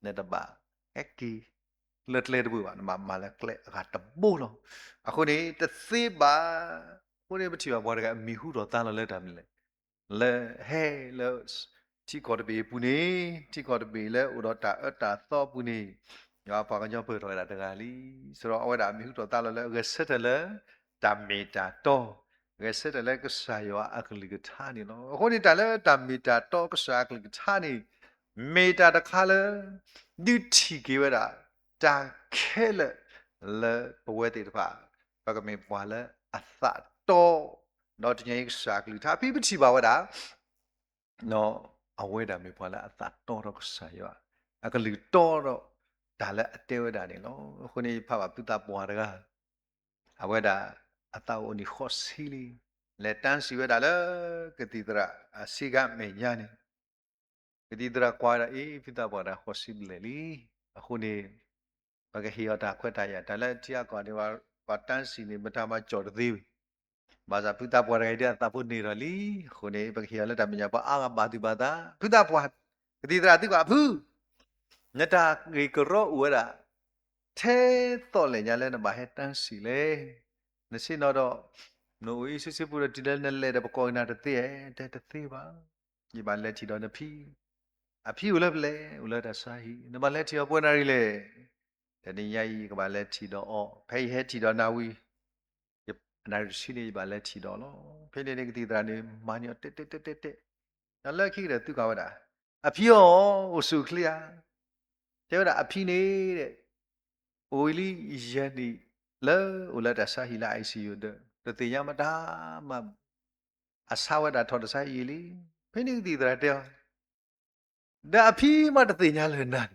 နတဘၣ်ဟဲက့ၤလၢကျဲတဘိဘၣ်, နဘၣ်မၤလၢကျဲအဂၤတဘိလီၤ. အဃိန့ၣ် တသ့ဘၣ်. အဃိန့ၣ် ပထံၣ်ဘၣ်ပှၤတဂၤအမံၤဟူထီၣ်သါလီၤလၢတၢ်မနုၤလဲၣ်, လၢဟဲလၢ ထံကီၢ်တဘ့ၣ်အပူၤန့ၣ်, ထံကီၢ်တဘ့ၣ်လၢအိၣ်ဒီးတၢ်အၢတၢ်သီအပူၤန့ၣ်, ယွၤအပှၤကညီပၢၢ်ထီၣ်ဝဲဒၣ်တဂၤလံ. ဆိုတော့အဝဲဒၣ်အမံၤဟူထီၣ်သါလီၤလၢအဂဲၤဆၢထၢၣ်လၢ တၢ်မ့ၢ်တၢ်တီ, ဂဲၤဆၢထၢၣ်လၢကစၢ်ယွၤအကလုၢ်ကထါန့ၣ်လီၤ. အဃိန့ၣ်တၢ်လၢတၢ်မ့ၢ်တၢ်တီကစၢ်အကလုၢ်ကထါန့ၣ် မ့ၢ်တၢ်တခါလၢ ဒုးထံၣ်က့ၤဝဲဒၣ် တၢ်ခဲလၢာ်လၢပဝဲသ့ၣ်တဖၣ် ပကမ့ၢ်ပှၤလၢအသးတီ, ဒီးတနံၤညါအံၤကစၢ်အကလုၢ်ကထါ ဖဲပထံၣ်ဘၣ်ဝဲဒၣ် အဝဲဒၣ်မ့ၢ်ပှၤလၢအသးတီဒီးကစၢ်ယွၤ, အကလုၢ်တီဒီးတၢ်လၢအတဲဝဲဒၣ်န့ၣ်လီၤ. အဃိန့ၣ် ယဖးဘၣ်ဖုသးပှၢ်တဂၤ, အဝဲဒၣ်အသးအိၣ်နံၣ်ဃိးဆံလံ, လဲၤတၢ်စံၣ်ဝဲဒၣ်လၢ ကသံၣ်သရၣ်အဆ့ကၤမဲာ်ညါန့ၣ်, ကသံၣ်သရၣ်ကွၢ်ဝဲဒၣ် အ့ ဖုသးပှၢ်တဂၤဃိးဆံဘျဲၣ်လံ. အဃိန့ၣ် ပကဟ့ၣ်အီၤတၢ်ခွဲးတၢ်ယာ် တၢ်လၢထံအကီၢ်န့ၣ် ပှၤတၢ်စံၣ်န့ၣ် မတၤမၤကၠီၣ်တသ့ဝံၤ, ဘၣ်ဆၣ်ဖုသးပှၢ်တဂၤအံၤဒ်အသးဖိန့ၢ်ထီၣ်လံ. အဃိန့ၣ် ပကဟ့ၣ်အီၤလၢတၢ်မဲာ်ညါ ပှၤအါဂၤဘၣ်သူၣ်ဘၣ်သး, ဖုသးပှၢ်, ကသံၣ်သရၣ်သံကွၢ်အဖု, နတၢ်ဂ့ၢ်ကရၢအိၣ်ဝဲဒၣ် ထဲသီၣ်လဲၣ်ညါလၢနဘၣ်ဟဲတၢ်စံၣ်လဲၣ်. နဆ့ၣ်နီၤဒီး နအိၣ်အံၤဆ့ဆ့ပူၤဒီးတုၤလၢနလဲၤဒီးပကိးက့ၤနၤတသ့ဧါ, တဲတသ့ဘၣ်. ယဘၣ်လဲၤထံၣ်ဒီးနဖံ, အဖံအိၣ်လၢပလဲၣ်, အိၣ်လၢတၢ်ဆါဟံၣ်, နဘၣ်လဲၤထံၣ်အီၤပှဲၤနၣ်ရံၣ်လဲၣ်. တနံၤညါအံၤ ယကဘၣ်လဲၤထံၣ်ဒီးအီၤ, ဖဲယဟဲထံၣ်ဒီးနၣ်ဝံၤ နၣ်ရံၣ်တဆံန့ၣ် ယဘၣ်လဲၤထံၣ်ဒီးအီၤလီၤ. ဖဲန့ၣ်န့ၣ် ကသံၣ်သရၣ်န့ၣ် မၤန့ၢ်အီၤတဲာ်တဲာ်တဲာ်တဲာ်, ဒီးလၢခံကတၢၢ်သံကွၢ်ဝဲဒၣ်, အဖံဧၢ, အိၣ်ဆူၣ်အိၣ်ချ့ဧါ. တဲဝဲဒၣ်အဖံန့ၣ် အိၣ်ဝံၤလံယဲၢ်နံၣ် လၢအိၣ်လၢတၢ်ဆါဟံၣ်လၢ ICU ဒီး တသ့ၣ်ညါမတၤမး, အဆါဝဲဒၣ်ထီၣ်တၢ်ဆါဟံၣ်လံ. ဖဲန့ၣ်ကသံၣ်သရၣ်တဲအီၤ, ဒီးအဖံမးတသ့ၣ်ညါလၢနၤန့ၣ်,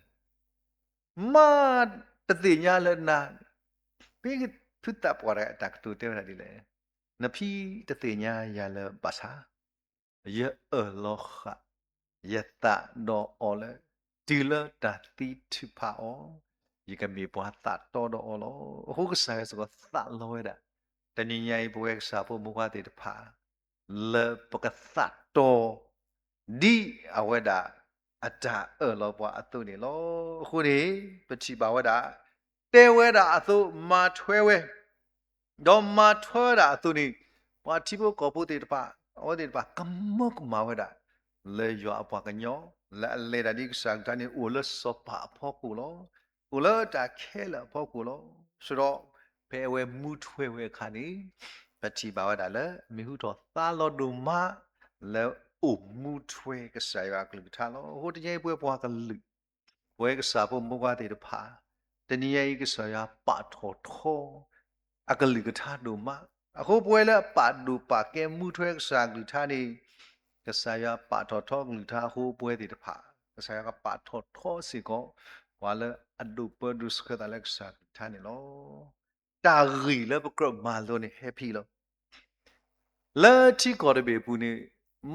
မးတသ့ၣ်ညါလၢနၤန့ၣ်, ဖဲဖုသးပှၢ်တဂၤအတၢ်ကတိၤတဲဝဲဒၣ်ဒ်လဲၣ်, နဖံတသ့ၣ်ညါယၤလၢၤဘၣ်ဆၣ် ယအၢၣ်လီၤဃာ်ယသးဒီးအီၤလၢ တုၤလၢတၢ်သံထုးဖးအီၤ, ယကမ့ၢ်ပှၤသးတီဒီးအီၤလီၤ. အဃိကစၢ်ယွၤစ့ၢ်ကီးသးလီဝဲဒၣ်, တနံၤညါအံၤ ပဝဲကစၢ်ဖိမုၣ်ခွါသ့ၣ်တဖၣ် လၢပကသးတီ ဒ်အဝဲဒၣ်အတၢ်အၢၣ်လီၤပှၤအသိးန့ၣ်လီၤ. အဃိန့ၣ် ပထံၣ်ဘၣ်ဝဲဒၣ် တဲဝဲဒၣ်အသိးမၤထွဲဝဲ ဒီးမၤထွဲဝဲဒၣ်အသိးန့ၣ် ပှၤထံဖိကီၢ်ဖိသ့ၣ်တဖၣ် အဝဲသ့ၣ်တဖၣ်ကမၢကမၣ်ဝဲဒၣ် လၢယွၤအပှၤကညီ လၢအလဲၤတၢ်ဒ်ကစၢ်အကလုၢ်ကထါန့ၣ် အိၣ်လၢစီၤပၤအဖီခိၣ်လီၤ. အိၣ်လၢတၢ်ခဲလၢာ်အဖီခိၣ်လီၤ. ဆိုတော့ဖဲအဝဲမူထွဲဝဲအခါန့ၣ် ပထံၣ်ဘၣ်ဝဲဒၣ်လၢ မ့ၢ်ဟူထီၣ်သါလီၤဒိၣ်မး လၢအိၣ်မူထွဲကစၢ်ယွၤအကလုၢ်ကထါလီၤ. အဃိတနံၤအံၤပဝဲပှၤကလုာ် ပဝဲကစၢ်ဖိမုၣ်ဖိခွါသ့ၣ်တဖၣ် တနံၤအံၤကစၢ်ယွၤပာ်ထီၣ်ထီ အကလုၢ်ကထါဒိၣ်မး. အဃိပဝဲလၢအပာ်ဒိၣ်ပာ်ကဲမူထွဲကစၢ်အကလုၢ်ကထါန့ၣ် ကစၢ်ယွၤပာ်ထီၣ်ထီကလုၢ်ကထါအဃိပဝဲသ့ၣ်တဖၣ် ကစၢ်ယွၤကပာ်ထီၣ်ထီစ့ၢ်ကီး ပှၤလၢအဒိၣ်ပၢဒိၣ်ဆှၢသးလၢကစၢ်အကလုၢ်ကထါန့ၣ်လီၤ. တၢ်ဂ့ၢ်လၢပကြၢးမၤလိန့ၣ်ဟဲဖဲအံၤလီၤ. လၢထံကီၢ်တဘ့ၣ်အပူၤန့ၣ်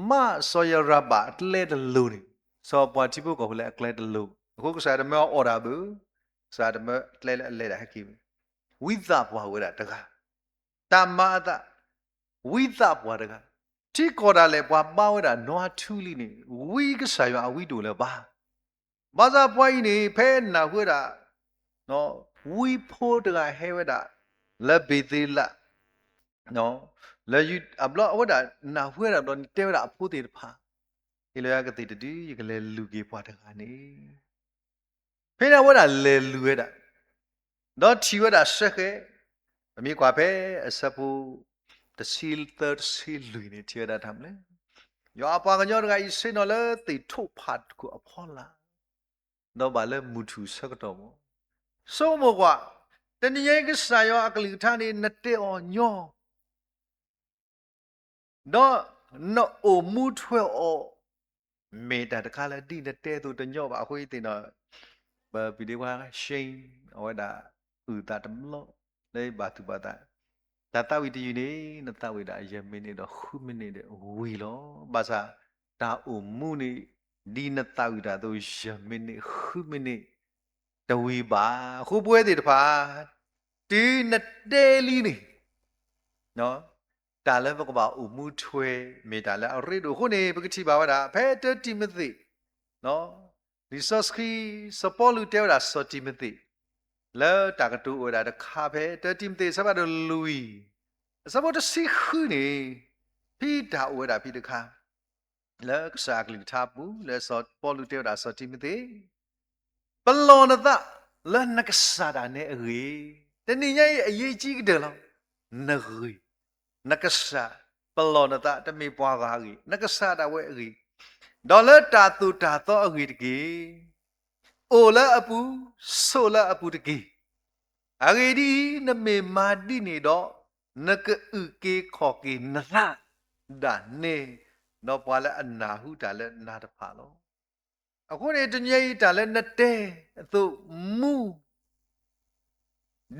မ့ၢ်စီၤယၤရဘၣ်အကျဲတလိၤန့ၣ် စီၤပှၤထံဖိကီၢ်ဖိလၢအကျဲတလိၤ အဃိကစၢ်ယွၤတမၢအီၣ်တၢ်ဘၣ်, ကစၢ်ယွၤတမၢကျဲလၢအလဲၤတၢ်ဟဲက့ၤဘၣ်. ဝံသးပှၢ်ဝဲဒၣ်တဂၤ, တၢ်မၤအသး, ဝံသးပှၢ်တဂၤ, ထံကီၢ်ဒၣ်လဲာ်ပှၤဘါဝဲဒၣ်နီၢ်ထူလံန့ၣ် ဝံကစၢ်ယွၤအဝံတအိၣ်လၢၤဘၣ်. ဘၣ်ဆၣ်ပှၤအံၤန့ၣ် ဖဲနၢ်ဟူဝဲဒၣ် ဝံဖိတဂၤဟဲဝဲဒၣ် လၢဘ့ၤသ့လး လၢ အဘျီအဝဲဒၣ်နၢ်ဟူဝဲဒၣ်ဘျီန့ၣ် တဲဝဲဒၣ်အဖိသ့ၣ်တဖၣ်, ဟ့ၣ်လီၤယၤကသ့ၣ်တဒု ယကလဲၤလူၤက့ၤပှၤတဂၤန့ၣ်. ဖဲန့ၣ်အဝဲဒၣ်လဲၤလူၤဝဲဒၣ်, ဒီးထံၣ်ဝဲဒၣ်စ့ၢ်ကီး, ပမ့ၢ်ကွၢ်ဖဲအဆၢဖိ တဆံသၢ တဆံလွံၢ်န့ၣ် ထံၣ်ဝဲဒၣ်တၢ်မနုၤလဲၣ်, ယွၤအပှၤကညီတဂၤအံၤ ဆ့ၣ်နီၤလၢသ့ၣ်ထိၣ်ဖးတခိၣ်အဖီလာ်, ဒီးဘၣ်လၢမုၢ်ထူၣ်ဆၢကတီၢ်မး, ဆိကမိၣ်ကွၢ်, တနံၤညါအံၤကစၢ်ယွၤအကလုၢ်ကထါန့ၣ် နတဲအီၤညီ ဒီးနအိၣ်မူထွဲအီၤ, မ့ၢ်တၢ်တခါလၢဒ်နတဲအသိးတညီဘၣ်. အဃိသ့ၣ်နီၣ်, ပပံၤဒ့ဝါ ရှ့ အဝဲဒၣ်အုၣ်သးတဘျီ လၢဘၣ်သူၣ်ဘၣ်သး, တၢ်သးဝံၣ်တယုၢ်န့ၣ် နသးဝံၣ်ဒၣ်ယဲၢ်မံးနံးဒီးဃုမံးနံးဒီး ဝံၤလီၤ. ဘၣ်ဆၣ်တၢ်အိၣ်မူန့ၣ် ဒ်နသးဝံၣ်တၢ်အသိး ယဲၢ်မံးနံး ဃုမံးနံး တဝံၤဘၣ်. အဃိပဝဲသ့ၣ်တဖၣ် တုၤနတဲလံန့ၣ် တၢ်လၢပကဘၣ်အိၣ်မူထွဲ မ့ၢ်တၢ်လၢအရ့ဒိၣ်အဃိန့ၣ် ပကထံၣ်ဘၣ်ဝဲဒၣ် ဖဲတၢတံၤမသ့း, လံာ်စီဆှံ စီၤပီလူးတဲဝဲဒၣ်စီၤတံၤမသ့း လၢတၢ်ကတိၤအိၣ်ဝဲဒၣ်တခါဖဲတၢတံၤမသ့း အဆၢဖးဒိၣ်လွံၢ် အဆၢဖိတဆံဃုန့ၣ်, ဖဲတၢ်အိၣ်ဝဲဒၣ်ဖဲတခါ လၢကစၢ်အကလုၢ်ကထါအပူၤ လၢစီၤပီလူးတဲဝဲဒၣ်စီၤတံၤမသ့း ပလီၢ်နသးလၢနကစၢ်ဒၣ်နဲအဂ့ၢ်, တနံၤညါအံၤအရေးကြီးကတၢၢ်လီၤ. နဂ့ၢ်, နကစၢ်, ပလီၢ်နသး တမ့ၢ်ပှၤဂၤအဂ့ၢ်, နကစၢ်ဒၣ်ဝဲအဂ့ၢ်, ဒီးလၢတၢ်သိၣ်တၢ်သီအဂ့ၢ်တက့ၢ်. အိၣ်လၢအပူၤ, ဆိးလၢအပူၤတက့ၢ်. အဂ့ၢ်ဒ်အံၤ, နမ့ၢ်မၤဒ်န့ၣ်ဒီး, နကအုၣ်က့ၤခီၣ်က့ၤနသးဒၣ်နဲ, ဒီးပှၤလၢအနၢ်ဟူတၢ်လၢနၤတဖၣ်လီၤ. အဃိန့ၣ် တနံၤအံၤတၢ်လၢနတဲအသိးမူ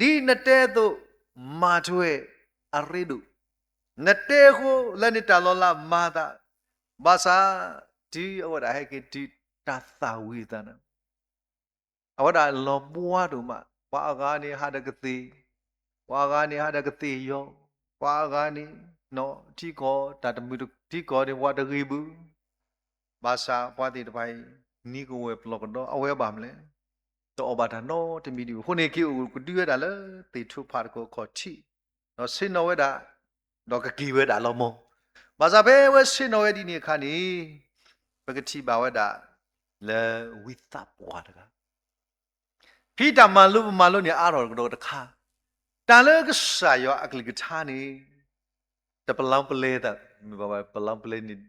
ဒ်နတဲအသိး မၤထွဲအရ့ဒိၣ်, နတဲအဃိလၢန့ၣ်တၢ်လီၤလးမၤသး, ဘၣ်ဆၣ်တုၤအဝဲဒၣ်ဟဲက့ၤတုၤတၢ်သၣ်ဝံၤအသးန့ၣ်, အဝဲဒၣ်လီၤဘှါဒိၣ်မး, ပှၤအဂၤန့ၣ်ဟးဒီးကသ့ၣ်, ပှၤအဂၤန့ၣ်ဟးဒီးကသ့ၣ်ယီၤ, ပှၤအဂၤန့ၣ် ထံကီၢ်တၢ်တမုာ် ထံကီၢ်န့ၣ် ပှၤတဂ့ၤဘၣ်, ဘၣ်ဆၣ်ပှၤသ့ၣ်တဖၣ်အံၤ နံၤကဝဲၤပျီၢ်ကဒီး အဝဲဘၣ်မနုၤလဲၣ်, တအီၣ်ဘၣ်တၢ်နီတမံၤဒံးဘၣ်. အဃိန့ၣ် က့ၤအိၣ်ကဒုဝဲဒၣ်လၢသ့ၣ်ထိၣ်ဖးတခိၣ်အခီၣ်ထံး, ဒီးဆ့ၣ်နီၤဝဲဒၣ်, ဒီးကက့ၤဝဲဒၣ်လီၤမၢ်. ဘၣ်ဆၣ်ဖဲအဝဲဆ့ၣ်နီၤဝဲဒ်န့ၣ်အခါန့ၣ်, ပကထံၣ်ဘၣ်ဝဲဒၣ် လၢဝံသးပှၢ်တဂၤ ဖဲတၢ်မၤလိပမၤလိန့ၣ်အါထီၣ်ကဒီးတခါ, တၢ်လၢကစၢ်ယွၤအကလုၢ်ကထါန့ၣ် တပလီပလဲသး, ပလီပလဲန့ၣ်,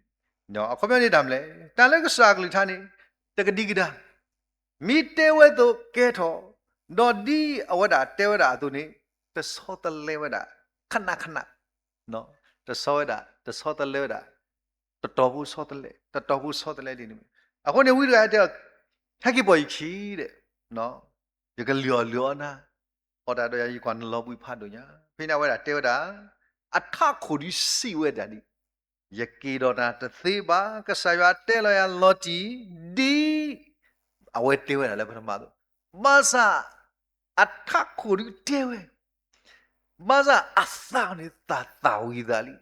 အခီပညီန့ၣ်တၢ်မနုၤလဲၣ်, တၢ်လၢကစၢ်အကလုၢ်ကထါန့ၣ် တကဒံကဒါ, မ့ၢ်တဲဝဲအသိးကဲထီၣ်, ဒီးဒ်အဝဲဒၣ်တဲဝဲဒၣ်အသိးန့ၣ် တဆီတလဲဝဲဒၣ် ခဏခဏ တဆီဝဲဒၣ် တဆီတလဲဝဲဒၣ် တတီၤဖိဆီတလဲ တတီၤဖိဆီတလဲဒ်န့ၣ်. အဃိန့ၣ် ဝံတဂၤတဲအီၤ, ဟဲက့ၤပိာ်ယခံဒီး, ယကလုၢ်အီၣ်လုၢ်အီနၤ, အီၣ်တၢ်ဒီးယၤ ယကွၢ်နလီၤဘှံးဖးဒိၣ်ညါ. ဖဲန့ၣ်အဝဲဒၣ်တဲဝဲဒၣ်, အထးခိၣ်ဒုးစံးဝဲဒၣ်ဒ်, ယက့ၤဒီးနၤတသ့ဘၣ်, ကစၢ်ယွၤတဲလီၤယၤလီၤတံၢ်, ဒ်အဝဲတဲဝဲဒၣ်လၢပထမအသိး, ဘၣ်ဆၣ် အထးခိၣ်ဒုးတဲဝဲ, ဘၣ်ဆၣ်အသးန့ၣ်သးသၣ်ဝံၤသးလံ.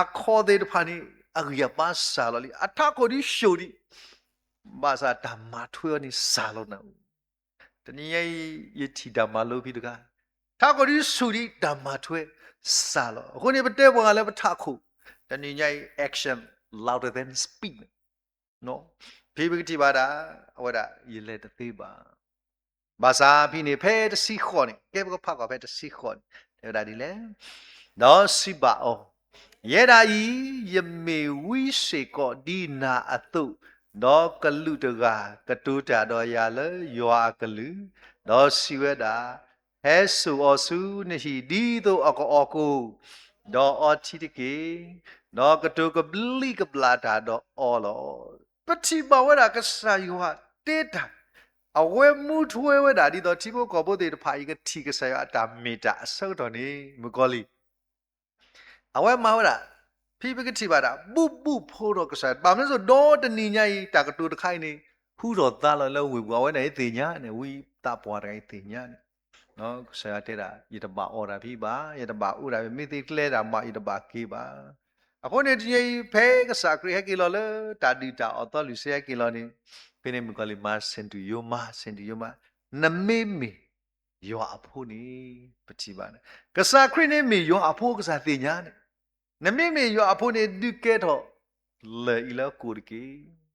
အခီၣ်သ့ၣ်တဖၣ်န့ၣ် အဂံၢ်အဘါစှၤလီၤလံ. အထးခိၣ်ဒုးၡိၣ်ဒံး, ဘၣ်ဆၣ်တၢ်မၤထွဲအီၤန့ၣ်စှၤလီၤနၤ. တနံၤညါအံၤ ယထံၣ်တၢ်မၤလိဖဲတခါ, ထးခိၣ်ဒုးဆူၣ်ဒံး တၢ်မၤထွဲစှၤလီၤ. အဃိန့ၣ် ပတဲပှၤဂၤလၢပထးခိၣ်, တနံၤညါအံၤ action louder than speech ဖဲပကထံၣ်ဘၣ်ဒၣ်, အဝဲဒၣ်ယလဲၤတသ့ဘၣ်. ဘၣ်ဆၣ်ဖဲန့ၣ် ဖဲတဆံဃိးန့ၣ်, ကဲပကဖးကွၢ်ဖဲတဆံဃိးန့ၣ်, တဲဝဲဒၣ်ဒ်လဲၣ်, ဒီးစံးဘၣ်အီၤ, ယဲဒၣ်အံၤ ယမ့ၢ်ဝံစ့ၢ်ကီးဒ်နၤအသိး, ဒီးကလူးတဂၤကတိၤတၢ်ဒီးယၤလၢယွၤအကလုၢ်, ဒီးစံးဝဲဒၣ်, ဟဲစိာ်အီၤဆူနဟံၣ်ဒ်သိးအကအီၣ်ကိၣ်, ဒီးအီထံတက့ၢ်, ဒီးကတိၤကဘျံးကဘျၣ်တၢ်ဒီးအီၤလီၤ. ပထံၣ်ဘၣ်ဝဲဒၣ်ကစၢ်ယွၤတဲတၢ်, အဝဲမူထွဲဝဲဒၣ်ဒ်သိးထံဖိကီၢ်ဖိသ့ၣ်တဖၣ်အံၤ ကထံၣ်ကစၢ်ယွၤအတၢ်မ့ၢ်တၢ်အဆၢကတီၢ်န့ၣ် မုၣ်ကီၤလံၢ် အဝဲမၤဝဲဒၣ်, ဖဲပကထံၣ်ဘၣ်ဒၣ် ဘူးဘူးဖိဒီးကစၢ်, ဘၣ်မနုၤစိၤဒီးတနံၤညါအံၤ တၢ်ကတိၤတခါအံၤန့ၣ် ဟူထီၣ်သါလီၤလၢဝ့ၢ်ပူၤ အဝဲန့ၣ်သ့ၣ်ညါန့ၣ် ဝံသးပှၢ်တဂၤအံၤသ့ၣ်ညါန့ၣ် ကစၢ်ယွၤတဲဒၣ် ယတဘၣ်အီၣ်တၢ်ဖံးဘၣ်, ယတဘၣ်အူတၢ်ဖံး, မ့ၢ်သ့ကျဲတၢ်မး ယတဘၣ်က့ၤဘၣ်. အဃိန့ၣ်တနံၤအံၤ ဖဲကစၢ်ခရံာ်ဟဲက့ၤလီၤလၢတၢ်ဒုၣ်တၢ်အီၣ်သီလွံၢ်ဆံဟဲက့ၤလီၤန့ၣ်, ဖဲန့ၣ်မုၣ်ကီၤလံၢ်မၤ ဆ့ၣ်တူၢ်ယိၤမါ, ဆ့ၣ်တူၢ်ယိၤမါ, နမ့မ့ၢ်ယွၤအဖိန့ၣ်, ပထံၣ်ဘၣ်န့ၣ်, ကစၢ်ခရံာ်န့ၣ်မ့ၢ်ယွၤအဖိ ကစၢ်သ့ၣ်ညါန့ၣ်, နမ့မ့ၢ်ယွၤအဖိန့ၣ် ဒုးကဲထီၣ်လၢၢ်အံၤလၢအကိၣ်တက့ၢ်.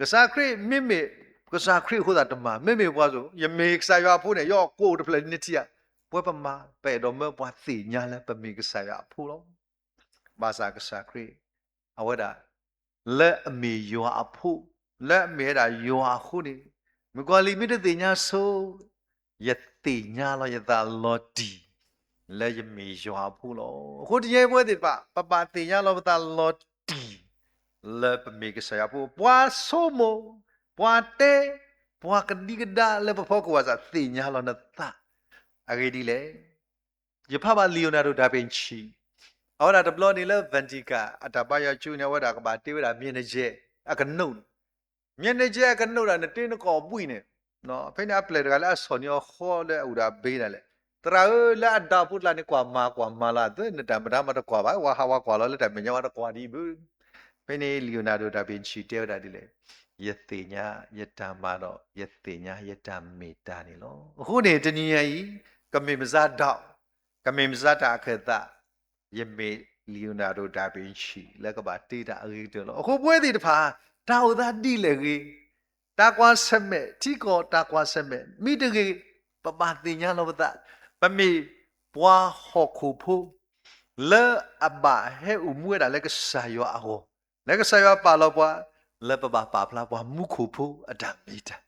ကစၢ်ခရံာ်မ့မ့ၢ်, ကစၢ်ခရံာ်အဃိသတးတမၤ, မ့မ့ၢ်ပှၤစိၤ ယမ့ၢ်ကစၢ်ယွၤအဖိန့ၣ် ယအီၣ်ကိၣ်တဖျၢၣ်နထံၣ်ဧါ. ပဝဲပမၤ ပအဲၣ်ဒိးမၢပှၤသ့ၣ်ညါလၢပမ့ၢ်ကစၢ်ယွၤအဖိလီၤ. ဘၣ်ဆၣ်ကစၢ်ခရံာ် အဝဲဒၣ် လၢအမ့ၢ်ယွၤအဖိ, လၢအမ့ၢ်ဝဲဒၣ်ယွၤအဃိန့ၣ်, မုၣ်ကီၤလံၢ်မ့ၢ်တသ့ၣ်ညါဆိ, ယသ့ၣ်ညါလီၤယသးလီၤတံၢ် လၢယမ့ၢ်ယွၤအဖိလီၤ. အဃိတနံၤအံၤပဝဲသ့ၣ်တဖၣ် ပဘၣ်သ့ၣ်ညါလီၤပသးလီၤတံၢ် လၢပမ့ၢ်ကစၢ်ယွၤအဖိ, ပှၤဆိကမိၣ်, ပှၤတဲ, ပှၤကဒံကဒါလၢပဖီခိၣ်ဘၣ်ဆၣ် သ့ၣ်ညါလီၤနသး, အဂ့ၢ်ဒ်လဲၣ်. ယဖးဘၣ် Leonardo da Vinci, အဝဲဒၣ်တဘျီန့ၣ်လၢ Vatican အတၢ်ဘါယွၤကၠိန့ၣ် အဝဲဒၣ်ကဘၣ်တ့ဝဲဒၣ် မျက်နှာကျက် အကနိးန့ၣ်, မျက်နှာကျက် အကနိးဒၣ် နတ့နကိာ်ဘှံးန့ၣ်, ဖဲန့ၣ်အပျဲၢ်တဂၤလၢအဆီၣ်န့ၢ်အီၤဃီလၢအအိၣ်ဒီးအဘ့ဒၣ်လဲာ်, သရၣ်ဧၢ, လၢအဒၣ်ဖိတလါန့ၣ် ကွၢ်မၤကွၢ်မၤလီၤ, အသၢနတၢ်မတၤမၤတကွၢ်ဘၣ်, ဝၤဟးဝၤကွၢ်လီၤလၢတၢ်မဲာ်ညါဝဲတကွၢ်ဒံးဘၣ်. ဖဲန့ၣ် Leonardo da Vinci တဲဝဲဒၣ်ဒ်လဲၣ်, ယသ့ၣ်ညါယတၢ်မၤဒီး ယသ့ၣ်ညါယတၢ်မ့ၢ်တၢ်န့ၣ်လီၤ. အဃိန့ၣ် တနံၤညါအံၤ ကမ့ၢ်မစါဒၣ်, ကမ့ၢ်မစါတၢ်အခၢၣ်သး, ယမ့ၢ် Leonardo da Vinci လၢကဘၣ်တ့တၢ်အဂ့ၤကတၢၢ်လီၤ. အဃိပဝဲသ့ၣ်တဖၣ် တၢ်အိၣ်သးဒ်လဲၣ်ဂ့ၤ, တၢ်ကွၢ်ဆၢၣ်မဲာ်, ထံကီၢ်တၢ်ကွၢ်ဆၢၣ်မဲာ် မ့ၢ်တဂ့ၤ, ပဘၣ်သ့ၣ်ညါလီၤပသး, ပမ့ၢ်ပှၤဟီၣ်ခိၣ်ဖိ လၢအဘၣ်ဟဲအိၣ်မူဝဲဒၣ်လၢကစၢ်ယွၤအဂီၢ်, လၢကစၢ်ယွၤပာ်လီၤပှၤ လၢပဘၣ်ပာ်ဖျါပှၤမူခိၣ်ဖိအတၢ်မ့ၢ်တၢ်,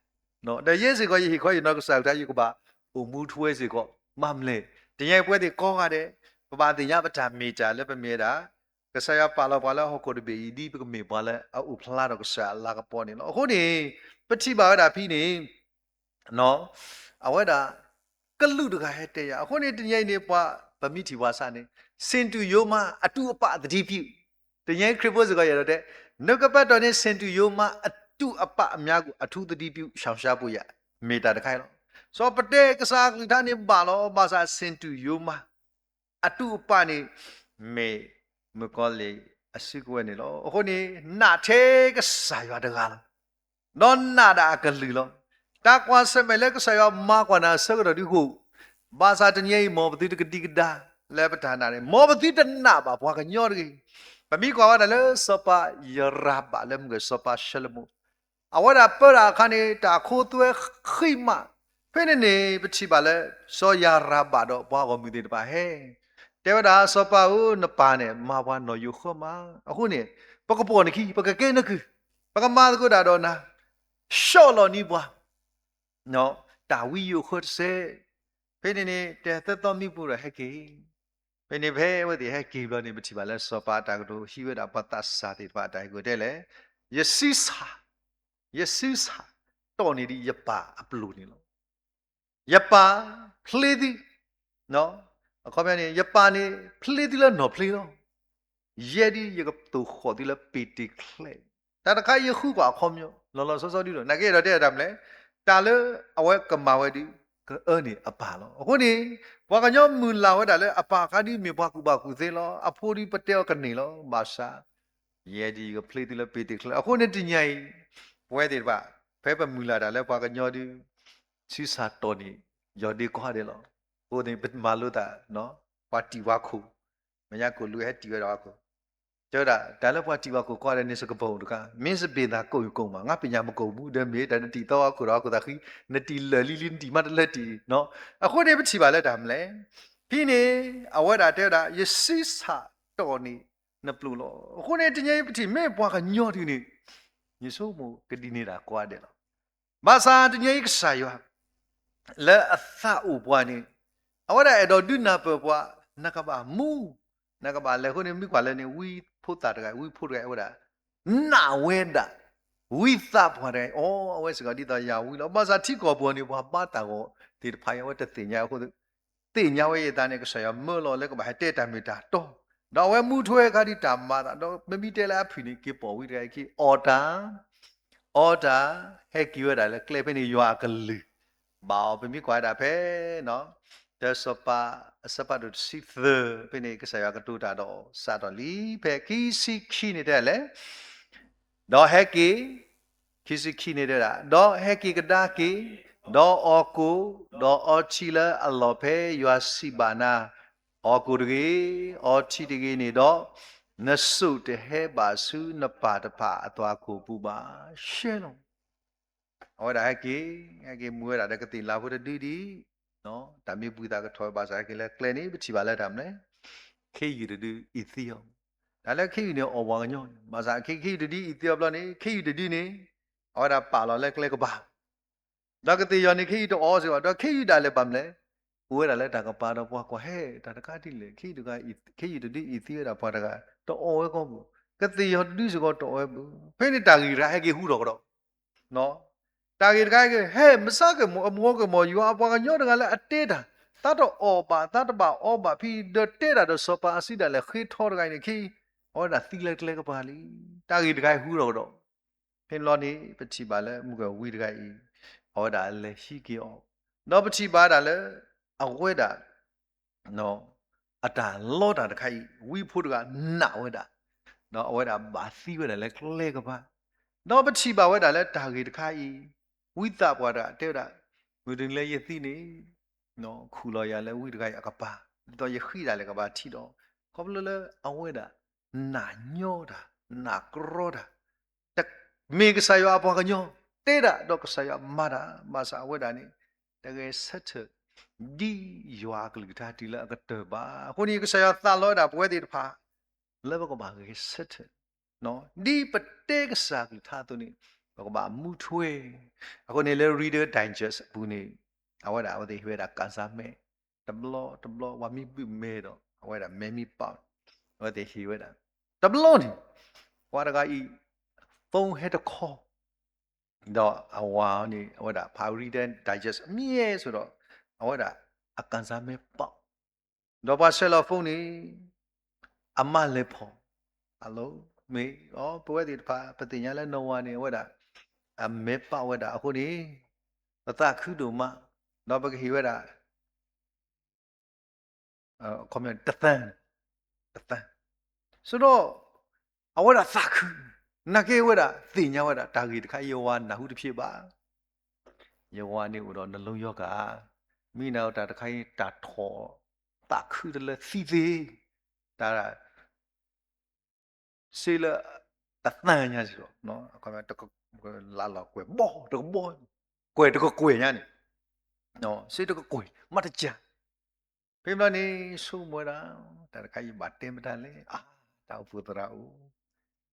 ဒီးယဲစ့ၢ်ကီး ယဟ့ၣ်ခီယနီၢ်ကစၢ်အကလုၢ် ယကဘၣ်အိၣ်မူထူဝဲစ့ၢ်ကီး, ဘၣ်မနုၤလဲၣ်, တနံၤအံၤပဝဲသ့ၣ်ကိးဂၤဒဲး ပဘၣ်သ့ၣ်ညါပတၢ်မ့ၢ်တၢ်လၢပမ့ၢ်ဝဲဒၣ် ကစၢ်ယွၤပာ်လီၤပှၤလၢဟီၣ်ခိၣ်တဘ့ၣ်အံၤ ဒ်ပကမ့ၢ်ပှၤလၢအအိၣ်ဖျါထီၣ်ကစၢ်အလၤကပီၤန့ၣ်လီၤ. အဃိန့ၣ် ပထံၣ်ဘၣ်ဝဲဒၣ်ဖဲန့ၣ် အဝဲဒၣ် ကလူးတဂၤဟဲတဲယၤ, အဃိန့ၣ် တနံၤအံၤန့ၣ် ပှၤ ပမ့ၢ်ထံၣ်ပှၤဆၣ်န့ၣ် ဆ့ၣ်တူၢ်ယိၤမါအတူးအပာ်သဒံးဖျုး, တနံၤအံၤခရံာ်ဖိစ့ၢ်ကီး ယအဲၣ်ဒိးတဲ, နကပာ်တီၢ်န့ၣ် ဆ့ၣ်တူၢ်ယိၤမါအတူးအပာ် အများကို အထူးသတိပြု ရှောင်ရှားဖို့ရာ မ့ၢ်တၢ်တခါအံၤလီၤ. စီၤပတဲကစၢ်အကလုၢ်ကထါန့ၣ်ဘၣ်လီၤ, ဘၣ်ဆၣ်ဆ့ၣ်တူၢ်ယိၤမါ အတူးအပာ်န့ၣ် မ့ၢ်မုၣ်ကီၤလံၢ်အစုကဝဲၤန့ၣ်လီၤ. အဃိန့ၣ် နာ်ထဲကစၢ်ယွၤတဂၤလီၤ. ဒီးနာ်ဒၣ်အကလုၢ်လီၤ. တၢ်ကွၢ်ဆၢၣ်မဲာ်လၢကစၢ်ယွၤမၤကွၢ်နၤအဆၢကတီၢ်ဒုးအိၣ်, ဘၣ်ဆၣ်တနံၤအံၤ မ်ပသုတကဒံကဒါလၢပတၢ်နာ်န့ၣ်, မ်ပသုတနာ်ဘၣ်ပှၤကညီတဂ့ၤ. ပမ့ၢ်ကွၢ်ဝဲဒၣ်လၢစီၤပၤယၤရၤဘၣ် လၢမုၢ်ဂီၤစီၤပၤၡလိၤမိၣ် အဝဲဒၣ်ပၢတၢ်အခါန့ၣ် တၢ်ခိသွဲဃံးမး, ဖဲန့ၣ်န့ၣ် ပထံၣ်ဘၣ်လၢ စီၤယၤရၤဘၣ်ဒီးပှၤဂီၢ်မုၢ်သ့ၣ်တဖၣ်ဟဲ တဲဝဲဒၣ် စီၤပၤဧၢ, နပၢ်န့ၣ် မၤပှၤနီၣ်ယိးဃၢမး, အဃိန့ၣ် ပကပိာ်နခံ, ပကကဲနကုၢ်, ပကမၤသကိးတၢ်ဒီးနၤ, ဆှီလီၤန့ၢ်ပှၤ တၢ်ဝံယိးဃၢတစဲး, ဖဲန့ၣ်န့ၣ် တဲသၢသီမံပူၤဒီးဟဲက့ၤ, ဖဲန့ၣ်ဖဲအဝဲသ့ၣ်ဟဲက့ၤဘျီန့ၣ် ပထံၣ်ဘၣ်လၢစီၤပၤအတၢ်ကတိၤဟံးဝဲဒၣ်ပှၤသးစၢ်သ့ၣ်တဖၣ်အတၢ်ဟ့ၣ်ကူၣ်တဲလဲၣ်, ယဆံဆၣ်, ယဆံဆၣ်တီၢ်န့ၢ်ဒံးယပၢ်အပျိၢ်န့ၣ်လီၤ. ယပၢ်ဖျ့သု, အခီပညီန့ၣ် ယပၢ်န့ၣ် ဖျ့သုလၢနီၢ်ဖျ့လီၤ. ယဲဒၣ်ယကသိၣ်ဃီၣ်သုလၢပ့ၤတ့ၣ်ချဲး, တၢ်တခါယဃုကွၢ်အခီပညီ လီၤလီၤဆီဆီဒ်ဒီး နာ်က့ဒီးတဲတၢ်မနုၤလဲၣ်, တၢ်လၢအဝဲကမၤဝဲဒီး ကအၢန့ၢ်အပၢ်လီၤ. အဃိန့ၣ် ပှၤကညီမုၢ်လၢ်ဝဲဒၣ်လၢအပၢ်အခါဒုးမ့ၢ်ပှၤကူၣ်ဘၣ်ကူၣ်သ့လီၤ. အဖိဒုးပတဲအီၤကန့ၢ်လီၤ. ဘၣ်ဆၣ် ယဲဒၣ်ယကဖျ့သုလၢပ့ၤတ့ၣ်ချဲး. အဃိန့ၣ်တနံၤအံၤ ပဝဲသ့ၣ်တဖၣ် ဖဲပမုၢ်လၢ်တၢ်လၢပှၤကညီဒုး ဆံဆၣ်တီၢ်န့ၢ် ယီၢ်ဒ့ကိးဂၤဒဲးလီၤ. အဃိန့ၣ် ပမၤလိသး ပှၤတံၢ်ဝါခိၣ်, မညါကိၣ်လူးဟဲတံၢ်ဝဲဒၣ်ဝါခိၣ်, တဲဝဲဒၣ် တၢ်လၢပှၤတံၢ်ဝါခိၣ်ကိးဂၤဒဲးန့ၣ် စကပၤအိၣ်တခါ, မ့ၢ်စဘ့ၣ်သးကိးအံၤကိးမး, ငါပညၣ်မကိးမူဒီးမ့ၢ် တၢ်နတံၢ်သီဝါခိၣ်ဒီးဝါခိၣ်သးဃံ, နတံၢ်လၢာ်လံလံ နတံၢ်မးတလၢတံၢ်နီၤ. အဃိန့ၣ်ပထံၣ်ဘၣ်လၢတၢ်မနုၤလဲၣ်, ဖဲန့ၣ် အဝဲဒၣ်တဲဝဲဒၣ် ယဆံဆၣ်တီၢ်န့ၢ်နပျိၢ်လီၤ. အဃိန့ၣ် တနံၤအံၤပထံၣ်မ့ၢ်ပှၤကညီဒုးန့ၣ် ယဆိကမိၣ်ကဒ်န့ၣ်ဒၣ်ကိးဂၤဒဲးလီၤ. ဘၣ်ဆၣ်တနံၤအံၤကစၢ်ယွၤ လၢအသးအိၣ်ပှၤန့ၣ် အဝဲဒၣ်အဲၣ်ဒိးဒုးနၢ်ပၢၢ်ပှၤ နကဘၣ်မူ, နကဘၣ်လဲၤ. အဃိန့ၣ် မ့ၢ်ကွၢ်လၢန့ၣ် ဝံဖိသၣ်တဂၤ ဝံဖိတဂၤအဝဲဒၣ် နာ်ဝဲဒၣ် ဝံသးပှၢ်တဂၤအံၤ အိ အဝဲစ့ၢ်ကီးဒ်သိးယၤဝံလီၤ. ဘၣ်ဆၣ်ထံကီၢ်ပူၤန့ၣ် ပှၤဘါတၢ်ဂီၤသ့ၣ်တဖၣ်အံၤ အဝဲတသ့ၣ်ညါအဃိ သ့ၣ်ညါဝဲယသးန့ၣ် ကစၢ်ယွၤမၢလီၤလၢကဘၣ်ဟဲတဲတၢ်မ့ၢ်တၢ်တီ, ဒီးအဝဲမူထွဲအခါဒုးတၢ်မၤသး ဒီးမ့မ့ၢ်တဲလၢအဖုၣ်န့ၣ် က့ၤပိာ်ဝံတဂၤအံၤခံ အီၣ်တၢ်, အီၣ်တၢ်, အီတၢ်, ဟဲက့ၤဝဲဒၣ်လၢကျဲဖဲန့ၣ် ယွၤအကလုၢ်ဘၣ်အီၤ. ပမ့ၢ်ကွၢ်ဝဲဒၣ်ဖဲ တၢစီၤပၤအဆၢဖးဒိၣ်တဆံသၢ ဖဲန့ၣ် ကစၢ်ယွၤကတိၤတၢ်ဒီးစးထီၣ်လံ ဖဲခံဆံခံန့ၣ်တဲလဲၣ် ဒီးဟဲက့ၤ, ခံဆံခံန့ၣ်တဲဒၣ်, ဒီးဟဲက့ၤကဒါက့ၤ, ဒီးအီၣ်ကိၣ်, ဒီးအီထံလၢအလီၢ်ဖဲယွၤစံးဘၣ်နၤ, အီၣ်ကိၣ်တဂ့ၤ, အီထံတဂ့ၤန့ၣ်ဒီး, နစိာ်တဟဲဘၣ်ဆူနပၢ်တဖၣ်အသွၣ်ခိၣ်ပူၤဘၣ်. ရှဲလီၤ. အဝဲဒၣ်ဟဲက့ၤ, ဟဲက့ၤမူဝဲဒၣ်ဒီးကသ့ၣ်လၤဖိတဒုဒံး, တၢ်မ့ၢ်ဘှံးသးကထီၣ်ဘၣ်ဆၣ်ဟဲက့ၤလၢကျဲန့ၣ် ပထံၣ်ဘၣ်လၢတၢ်မနုၤလဲၣ်, ခ့ယုၢ်တဒုအံၤသံအီၤ, တၢ်လၢခ့ယုၢ်န့ၣ်အီၣ်ပှၤကညီန့ၣ် ဘၣ်ဆၣ်ခ့ယုၢ်တဒုအံၤသံအီၤဘျီန့ၣ် ခ့ယုၢ်တဒုန့ၣ် အဝဲဒၣ်ပာ်လီၤလၢကျဲကပၤ ဒီးကသ့ၣ်ယီၤန့ၣ် ခ့ယုၢ်တအီၣ်စ့ၢ်ကီး ဒီးခ့ယုၢ်ဒၣ်လဲာ်ဘၣ်မနုၤလဲၣ်, အိၣ်ဝဲဒၣ်လၢတၢ်ကပၤဒီးပှၤကွၢ်ဟဲ တၢ်တခါဒ်လဲၣ်, ခ့ယုၢ်တဂၤအံၤ, ခ့ယုၢ်တဒုအံၤသံဝဲဒၣ်ပှၤတဂၤ တအီၣ်ဝဲကီၢ်ပူၤ, ကသ့ၣ်ယီၤတဒုစ့ၢ်ကီးတအီၣ်ဝဲပူၤ, ဖဲန့ၣ်တၢ်ဂ့ၢ်တခါဟဲက့ၤဟူထီၣ်ကဒီး တၢ်ဂ့ၢ်တခါဟဲက့ၤ ဟဲမုၢ်ဆါက့ၤမီၤ အမီၤက့ၤမီၤ ယွၤအပှၤကညီတဂၤလၢအတဲတၢ် သးတအီၣ်ဘၣ် သးတဘၣ်အီဘၣ်ဖဲ ဒီးတဲတၢ်ဒီးစီၤပၤအစုဒၣ်လဲာ် ဃ့ထီတဂၤအံၤန့ၣ် ခ့ အဝဲဒၣ်သံလၢကျဲကပၤလံ. တၢ်ဂ့ၢ်တခါဟဲဟူထီၣ်ကဒီး ဖဲန့ၣ်ဘျီန့ၣ် ပထံၣ်ဘၣ်လၢမုၢ်ကဝံၤတဂၤအံၤ အဝဲဒၣ်လဲၤဟံးက့ၤအီၤ, ဒီးပထံၣ်ဘၣ်ဒၣ်လၢ အဝဲဒၣ် အတၢ်လီတၢ်တခါအံၤ ဝံဖိတဂၤနာ်ဝဲဒၣ်, ဒီးအဝဲဒၣ်ဘၣ်သံဝဲဒၣ်လၢကျဲကပၤ, ဒီးပထံၣ်ဘၣ်ဝဲဒၣ်လၢတၢ်ဂ့ၢ်တခါအံၤ ဝံသးပှၢ်တဂၤတဲဝဲဒၣ်, မုၢ်တနံၤလၢယသံန့ၣ် ခူၣ်လီၤယၤလၢဝံတဂၤအံၤအကပၤ, ဒ်သိးယဃံဒၣ်လဲာ်ကဘၣ်ထံၣ်ဒီး, ခီဖျိလၢအဝဲဒၣ် နာ်ညီတၢ်, နာ်ကြီတၢ်, မ့ၢ်ကစၢ်ယွၤအပှၤကညီ, တဲဒၣ်ဒီးကစၢ်ယွၤမၤတၢ်, ဘၣ်ဆၣ်အဝဲဒၣ်န့ၣ် တဂဲၤဆၢထၢၣ် ဒ်ယွၤအကလုၢ်ကထါတုၤလၢအကတၢၢ်ဘၣ်. အဃိန့ၣ် ကစၢ်ယွၤသးလီဝဲဒၣ်ပဝဲသ့ၣ်တဖၣ် လၢပကဘၣ်ဂဲၤဆၢထၢၣ်, ဒ်ပတဲကစၢ်အကလုၢ်ကထါအသိးန့ၣ် ပကဘၣ်မူထွဲ. အဃိန့ၣ်လၢ Reader's Digest အပူၤန့ၣ် အဝဲဒၣ်အဝဲသ့ၣ်ဟ့ၣ်ဝဲဒၣ်ကၣ်စၢ်မဲ တဘျီတဘျီ ပှၤမ့ၢ်ဘုၣ်မဲဒီး အဝဲဒၣ်မဲမ့ၢ်ပာ် အဝဲသ့ၣ်ဟ့ၣ်ဝဲဒၣ် တဘျီန့ၣ် ပှၤတဂၤအံၤ phone ဟဲတခီ ဒီးအဝၤန့ၣ် အဝဲဒၣ်ဖး Reader's Digest အမံၤယဲၢ်ဆိဒီး အဝဲဒၣ်အကၣ်စၢ်မဲပာ် ဒီးပှၤဆဲးလီၤ phone န့ၣ် အမါလဲၤဖီၣ် hello မ့ၢ် ပဝဲသ့ၣ်တဖၣ် ပသ့ၣ်ညါလၢနီၢ်ဝၤန့ၣ် အဝဲဒၣ် အမဲပာ်ဝဲဒၣ်အဃိန့ၣ် ပသးခုဒိၣ်မး ဒီးပကဟ့ၣ်ဝဲဒၣ် တသၢ တသၢ ဆိဒီး အဝဲဒၣ်သးခု နာ်က့အဝဲဒၣ်သ့ၣ်ညါဝဲဒၣ် တၢ်ဂ့ၢ်တခါအံၤ ယဝၤနၢ်ဟူတဖျ့ဘၣ် ယဝၤန့ၣ်အိၣ်ဒီး နှလုံးရောဂါ မ့ၢ်နၤတၢ်တခါအံၤ တၢ်ထီၣ်သးခုတလၢသံသ့ တၢ် စ့လၢ တသၢညါစ့ၢ်ကီး လၢလီၤကွဲးဘီတကဘီ ကွဲးတကကွဲးညါန့ၣ် စ့တကကွဲး မ့ၢ်တကး ဖဲဘျီန့ၣ် ဆိကမိၣ်ဝဲဒၣ် တၢ်တခါအံၤဘၣ်တဲမတၤလဲၣ် အါ တၢ်အိၣ်ဖှိၣ်သရၣ်အိၣ်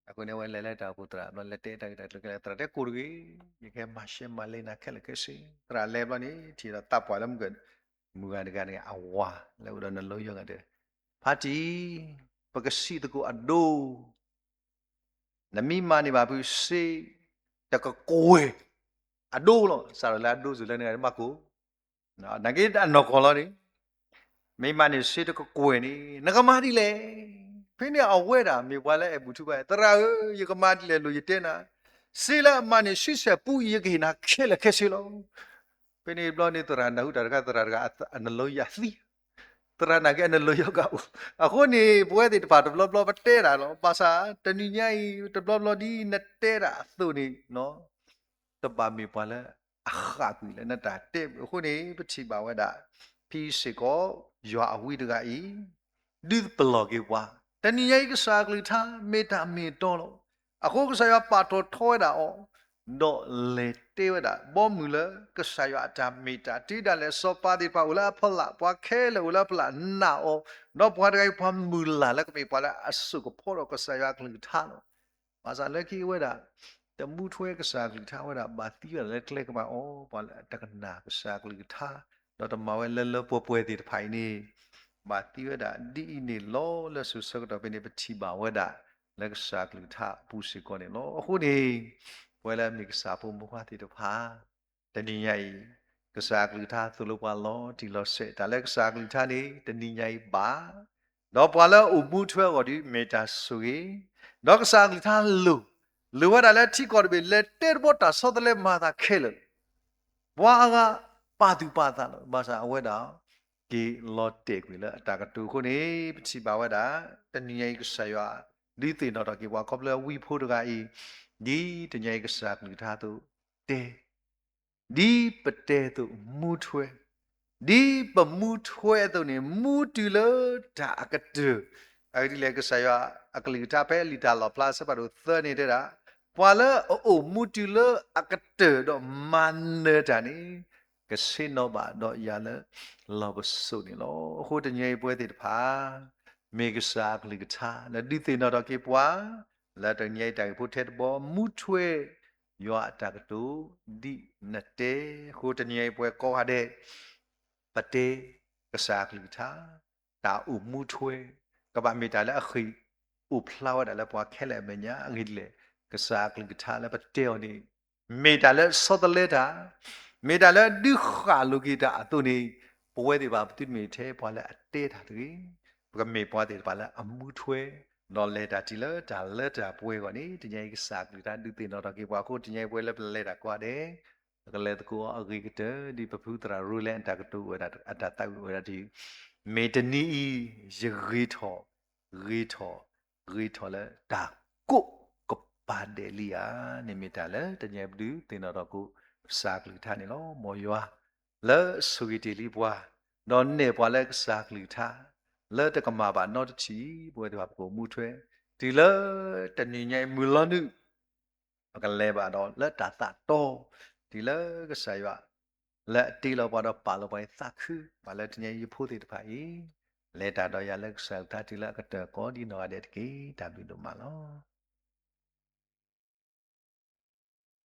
အဃိန့ၣ် အဝဲလဲၤလၢတၢ်အိၣ်ဖှိၣ်သရၣ် ဘျီလဲၤတဲတၢ်ဂ့ၢ်တၢ်ကျိၤခဲလၢာ် သရၣ်တဲကိးတဂ့ၤ ယကဟဲမၤရှဲမၤလဲနၤခဲလၢာ်ခဲဆ့ သရၣ်လဲၤဘျီန့ၣ် ထံၣ်ဒီးသးပှၢ်လၢမုၢ်က မုၢ်ဂၤတဂၤန့ၣ် အဝၤလၢအိၣ်ဒီး နှလုံးရောဂါ တဲ ဖါတံၢ် ပကစံးသကိးအဒိ နမ့ၢ်မၤန့ၢ်ဘၣ်ဖုစ့ တကကွဲၢ် အဒိလီၤ စးထီၣ်လၢအဒိစ့ၢ်လၢနဂၤတဘၣ်ကိၢ် နာ်က့အနီၢ်ကီၢ်လီၤန့ၣ် မ့ၢ်မၤန့ၢ်စ့တကကွဲၢ်န့ၣ် နကမၤဒ်လဲၣ် ဖဲန့ၣ်အဝဲဒၣ်မ့ၢ်ပှၤလၢအဲၣ်ဘူၣ်ထူဘၣ် သရၣ်ဧၢ ယကမၤဒ်လဲၣ်လိၤယတဲနၤ စ့လၢအမၤန့ၢ်ဆံဆဲၣ်ပူအံၤ ယကဟ့ၣ်နၤခဲလၢာ်ခဲဆ့လီၤ ဖဲန့ၣ်ဘျီန့ၣ် သရၣ်နၢ်ဟူတၢ်တခါ သရၣ်တဂၤအနလီယၤသံ သရၣ်နာ်က့အနလီယီၤကအိၣ် အဃိန့ၣ် ပဝဲသ့ၣ်တဖၣ်တဘျီဘျီပတဲတၢ်လီၤ ဘၣ်ဆၣ် တနံၤညါအံၤ တဘျီဘျီဒ်နတဲတၢ်အသိးန့ၣ် တဘၣ်မ့ၢ်ပှၤလၢအဃၣ်ကွံာ်လၢနတၢ်တဲအဃိန့ၣ် ပထံၣ်ဘၣ်ဝဲဒၣ် ဖဲစ့ၢ်ကီး ယွၤအဝံတဂၤအံၤ ဒုးပလီၢ်က့ၤပှၤ တနံၤညါအံၤကစၢ်အကလုၢ်ကထါ မ့ၢ်တၢ်မ့ၢ်တီလီၤ. အဃိကစၢ်ယွၤပာ်ထီၣ်ထီဝဲဒၣ်အီၤ, ဒီးလဲၤတဲဝဲဒၣ် ဘီမုၢ်လၢကစၢ်ယွၤအတၢ်မ့ၢ်တၢ်တီဒၣ်လဲာ် စီၤပၤသ့ၣ်တဖၣ်အိၣ်လၢအဖီလာ်, ပှၤခဲလၢာ်အိၣ်လၢအဖီလာ်နာ်အီၤ, ဒီးပှၤတဂၤအံၤပှၤမုၢ်လၢ်လၢကမ့ၢ်ပှၤလၢအစိာ်ကဖီဒီးကစၢ်ယွၤအကလုၢ်ကထါလီၤ. ဘၣ်ဆၣ်လၢခံအဝဲဒၣ် တမူထွဲကစၢ်အကလုၢ်ကထါဝဲဒၣ် ဘၣ်သံဝဲဒၣ်လၢကျဲကပၤအီၤ, ပှၤလၢအတကနၣ်ကစၢ်အကလုၢ်ကထါ ဒီးတမၤဝဲလၢလၢပှဲၤပှဲၤသ့ၣ်တဖၣ်အံၤန့ၣ် ဘၣ်သံဝဲဒၣ်ဒ်အံၤန့ၣ်လီၤ. လၢစိၤဆၢကတီၢ်ဖဲန့ၣ် ပထံၣ်ဘၣ်ဝဲဒၣ်လၢကစၢ်အကလုၢ်ကထါအပူၤစ့ၢ်ကီးန့ၣ်လီၤ. အဃိန့ၣ် ပဝဲလၢအမ့ၢ်ကစၢ်ဖိမုၣ်ဖိသ့ၣ်တဖၣ် တနံၤညါအံၤ ကစၢ်အကလုၢ်ကထါသိၣ်လိပှၤလီၤတံၢ်လီၤဆဲး တၢ်လၢကစၢ်အကလုၢ်ကထါန့ၣ် တနံၤညါအံၤဘၣ် ဒီးပှၤလၢအအိၣ်မူထွဲအဂီၢ်ဒီး မ့ၢ်တၢ်ဆိၣ်ဂ့ၤ, ဒီးကစၢ်အကလုၢ်ကထါလိၣ် လိၣ်ဝဲဒၣ်လၢထံကီၢ်တဘ့ၣ် လဲၤတဲတဘီတၢ်ဆီတလဲမၤသးခဲလၢာ်, ပှၤအါဂၤပာ်သူၣ်ပာ်သးလီၤ. ဘၣ်ဆၣ်အဝဲဒၣ် က့ၤလီၤတဲာ်ကွံာ်လၢအတၢ်ကတိၤအဃိန့ၣ် ပထံၣ်ဘၣ်ဝဲဒၣ် တနံၤညါအံၤကစၢ်ယွၤ ဒုးသ့ၣ်နီၣ်ထီၣ်က့ၤပှၤခီဖျိဝံဖိတဂၤအံၤ ဒ်တနံၤညါအံၤကစၢ်အကလုၢ်ကထါအသိး တဲ ဒ်ပတဲအသိးမူထွဲ, ဒ်ပမူထွဲအသိးန့ၣ် မူတုၤလၢတၢ်အကတၢၢ်. အဂ့ၢ်ဒ်လဲၣ် ကစၢ်ယွၤအကလုၢ်ကထါဖဲလံာ်တၢ်လီၣ်ဖျါအဆၢဖးဒိၣ်သၢန့ၣ်တဲဒၣ်, ပှၤလၢအအိၣ်မူတုၤလၢအကတၢၢ်ဒီးမၤနၢၤတၢ်န့ၣ် ကဆ့ၣ်နီၤဘၣ်ဒီးယၤလၢလီၢ်ပစိာ်န့ၣ်လီၤ. အဃိတနံၤအံၤပဝဲသ့ၣ်တဖၣ် မ့ၢ်ကစၢ်အကလုၢ်ကထါ လၢဒုးသ့ၣ်နီၣ်ထီၣ်က့ၤပှၤ လၢတနံၤအံၤတၢ်ဂ့ၢ်ဖိထဲတဘီ မူထွဲ ယွၤအတၢ်ကတိၤ ဒ်နတဲ. အဃိတနံၤအံၤပဝဲကိးဂၤဒဲး ပတဲ ကစၢ်အကလုၢ်ကထါ တၢ်အိၣ်မူထွဲ ကဘၣ်မ့ၢ်တၢ်လၢအဃ့ၢ်အိၣ်ဖျါဝဲဒၣ်လၢပှၤခဲလၢာ်အမဲာ်ညါ. အဂ့ၢ်ဒ်လဲၣ် ကစၢ်အကလုၢ်ကထါလၢပတဲအီၤန့ၣ် မ့ၢ်တၢ်လၢဆီတလဲတၢ်, မ့ၢ်တၢ်လၢဒုးဃၣ်လိာ်က့ၤတၢ်အသိးန့ၣ် ပဝဲသ့ၣ်တဖၣ်ပသုတမ့ၢ်ထဲပှၤလၢအတဲတၢ်တဂ့ၤ. ပကမ့ၢ်ပှၤသ့ၣ်တဖၣ်လၢအမူထွဲ ဒီးလဲၤတၢ်တုၤလၢတၢ်လၢတၢ်ပှဲၤအဂီၢ်န့ၣ် တနံၤအံၤကစၢ်အကလုၢ်ကထါဒုးသ့ၣ်နီၣ်ထီၣ်က့ၤပှၤအဃိ တနံၤအံၤပဝဲလၢပလဲၤတၢ်ကိးဂၤဒဲး ပကလဲၤသကိးအီၤအဂ့ၤကတၢၢ် ဒ်ပဖုသရၣ်ရူလဲအတၢ်ကတိၤအိၣ်ဝဲဒၣ် အတၢ်သးဝံၣ်အိၣ်ဝဲဒၣ်တယုၢ်, မ့ၢ်တနံၤအံၤ ယဂ့ၤထီၣ် ဂ့ၤထီၣ် ဂ့ၤထီၣ်လၢတၢ်ကိးကပၤဒဲးလံဧါန့ၣ် မ့ၢ်တၢ်လၢတနံၤအံၤပဒုးသ့ၣ်နီၣ်ထီၣ်က့ၤ ကစၢ်အကလုၢ်ကထါန့ၣ်လီၤ. မ်ယွၤ လၢဆိၣ်ဂ့ၤတ့ၢ်လံပှၤ ဒီးနဲၣ်ပှၤလၢကစၢ်အကလုၢ်ကထါ လၢတကမၣ်ဘၣ်နီတထံၣ် ပဝဲသ့ၣ်တဖၣ်ပကအိၣ်မူထွဲ တုၤလၢတနံၤညါအံၤမုၢ်လီၤနုာ် ပကလဲၤဘၣ်ဒီးလၢတၢ်သးတီ တုၤလၢကစၢ်ယွၤ လၢအတ့လီၤပှၤဒီးပာ်လီၤပှၤအံၤသးခု ပှၤလၢတနံၤအံၤယဖိသ့ၣ်တဖၣ်အံၤ လဲၤတၢ်ဒီးယၤလၢကစၢ်အကလုၢ်ကထါတုၤလၢအကတၢၢ်ကိးဒ်နီၢ်ဂၤဒဲးတက့ၢ်. တၢ်ဘျုးဒိၣ်မးလီၤ.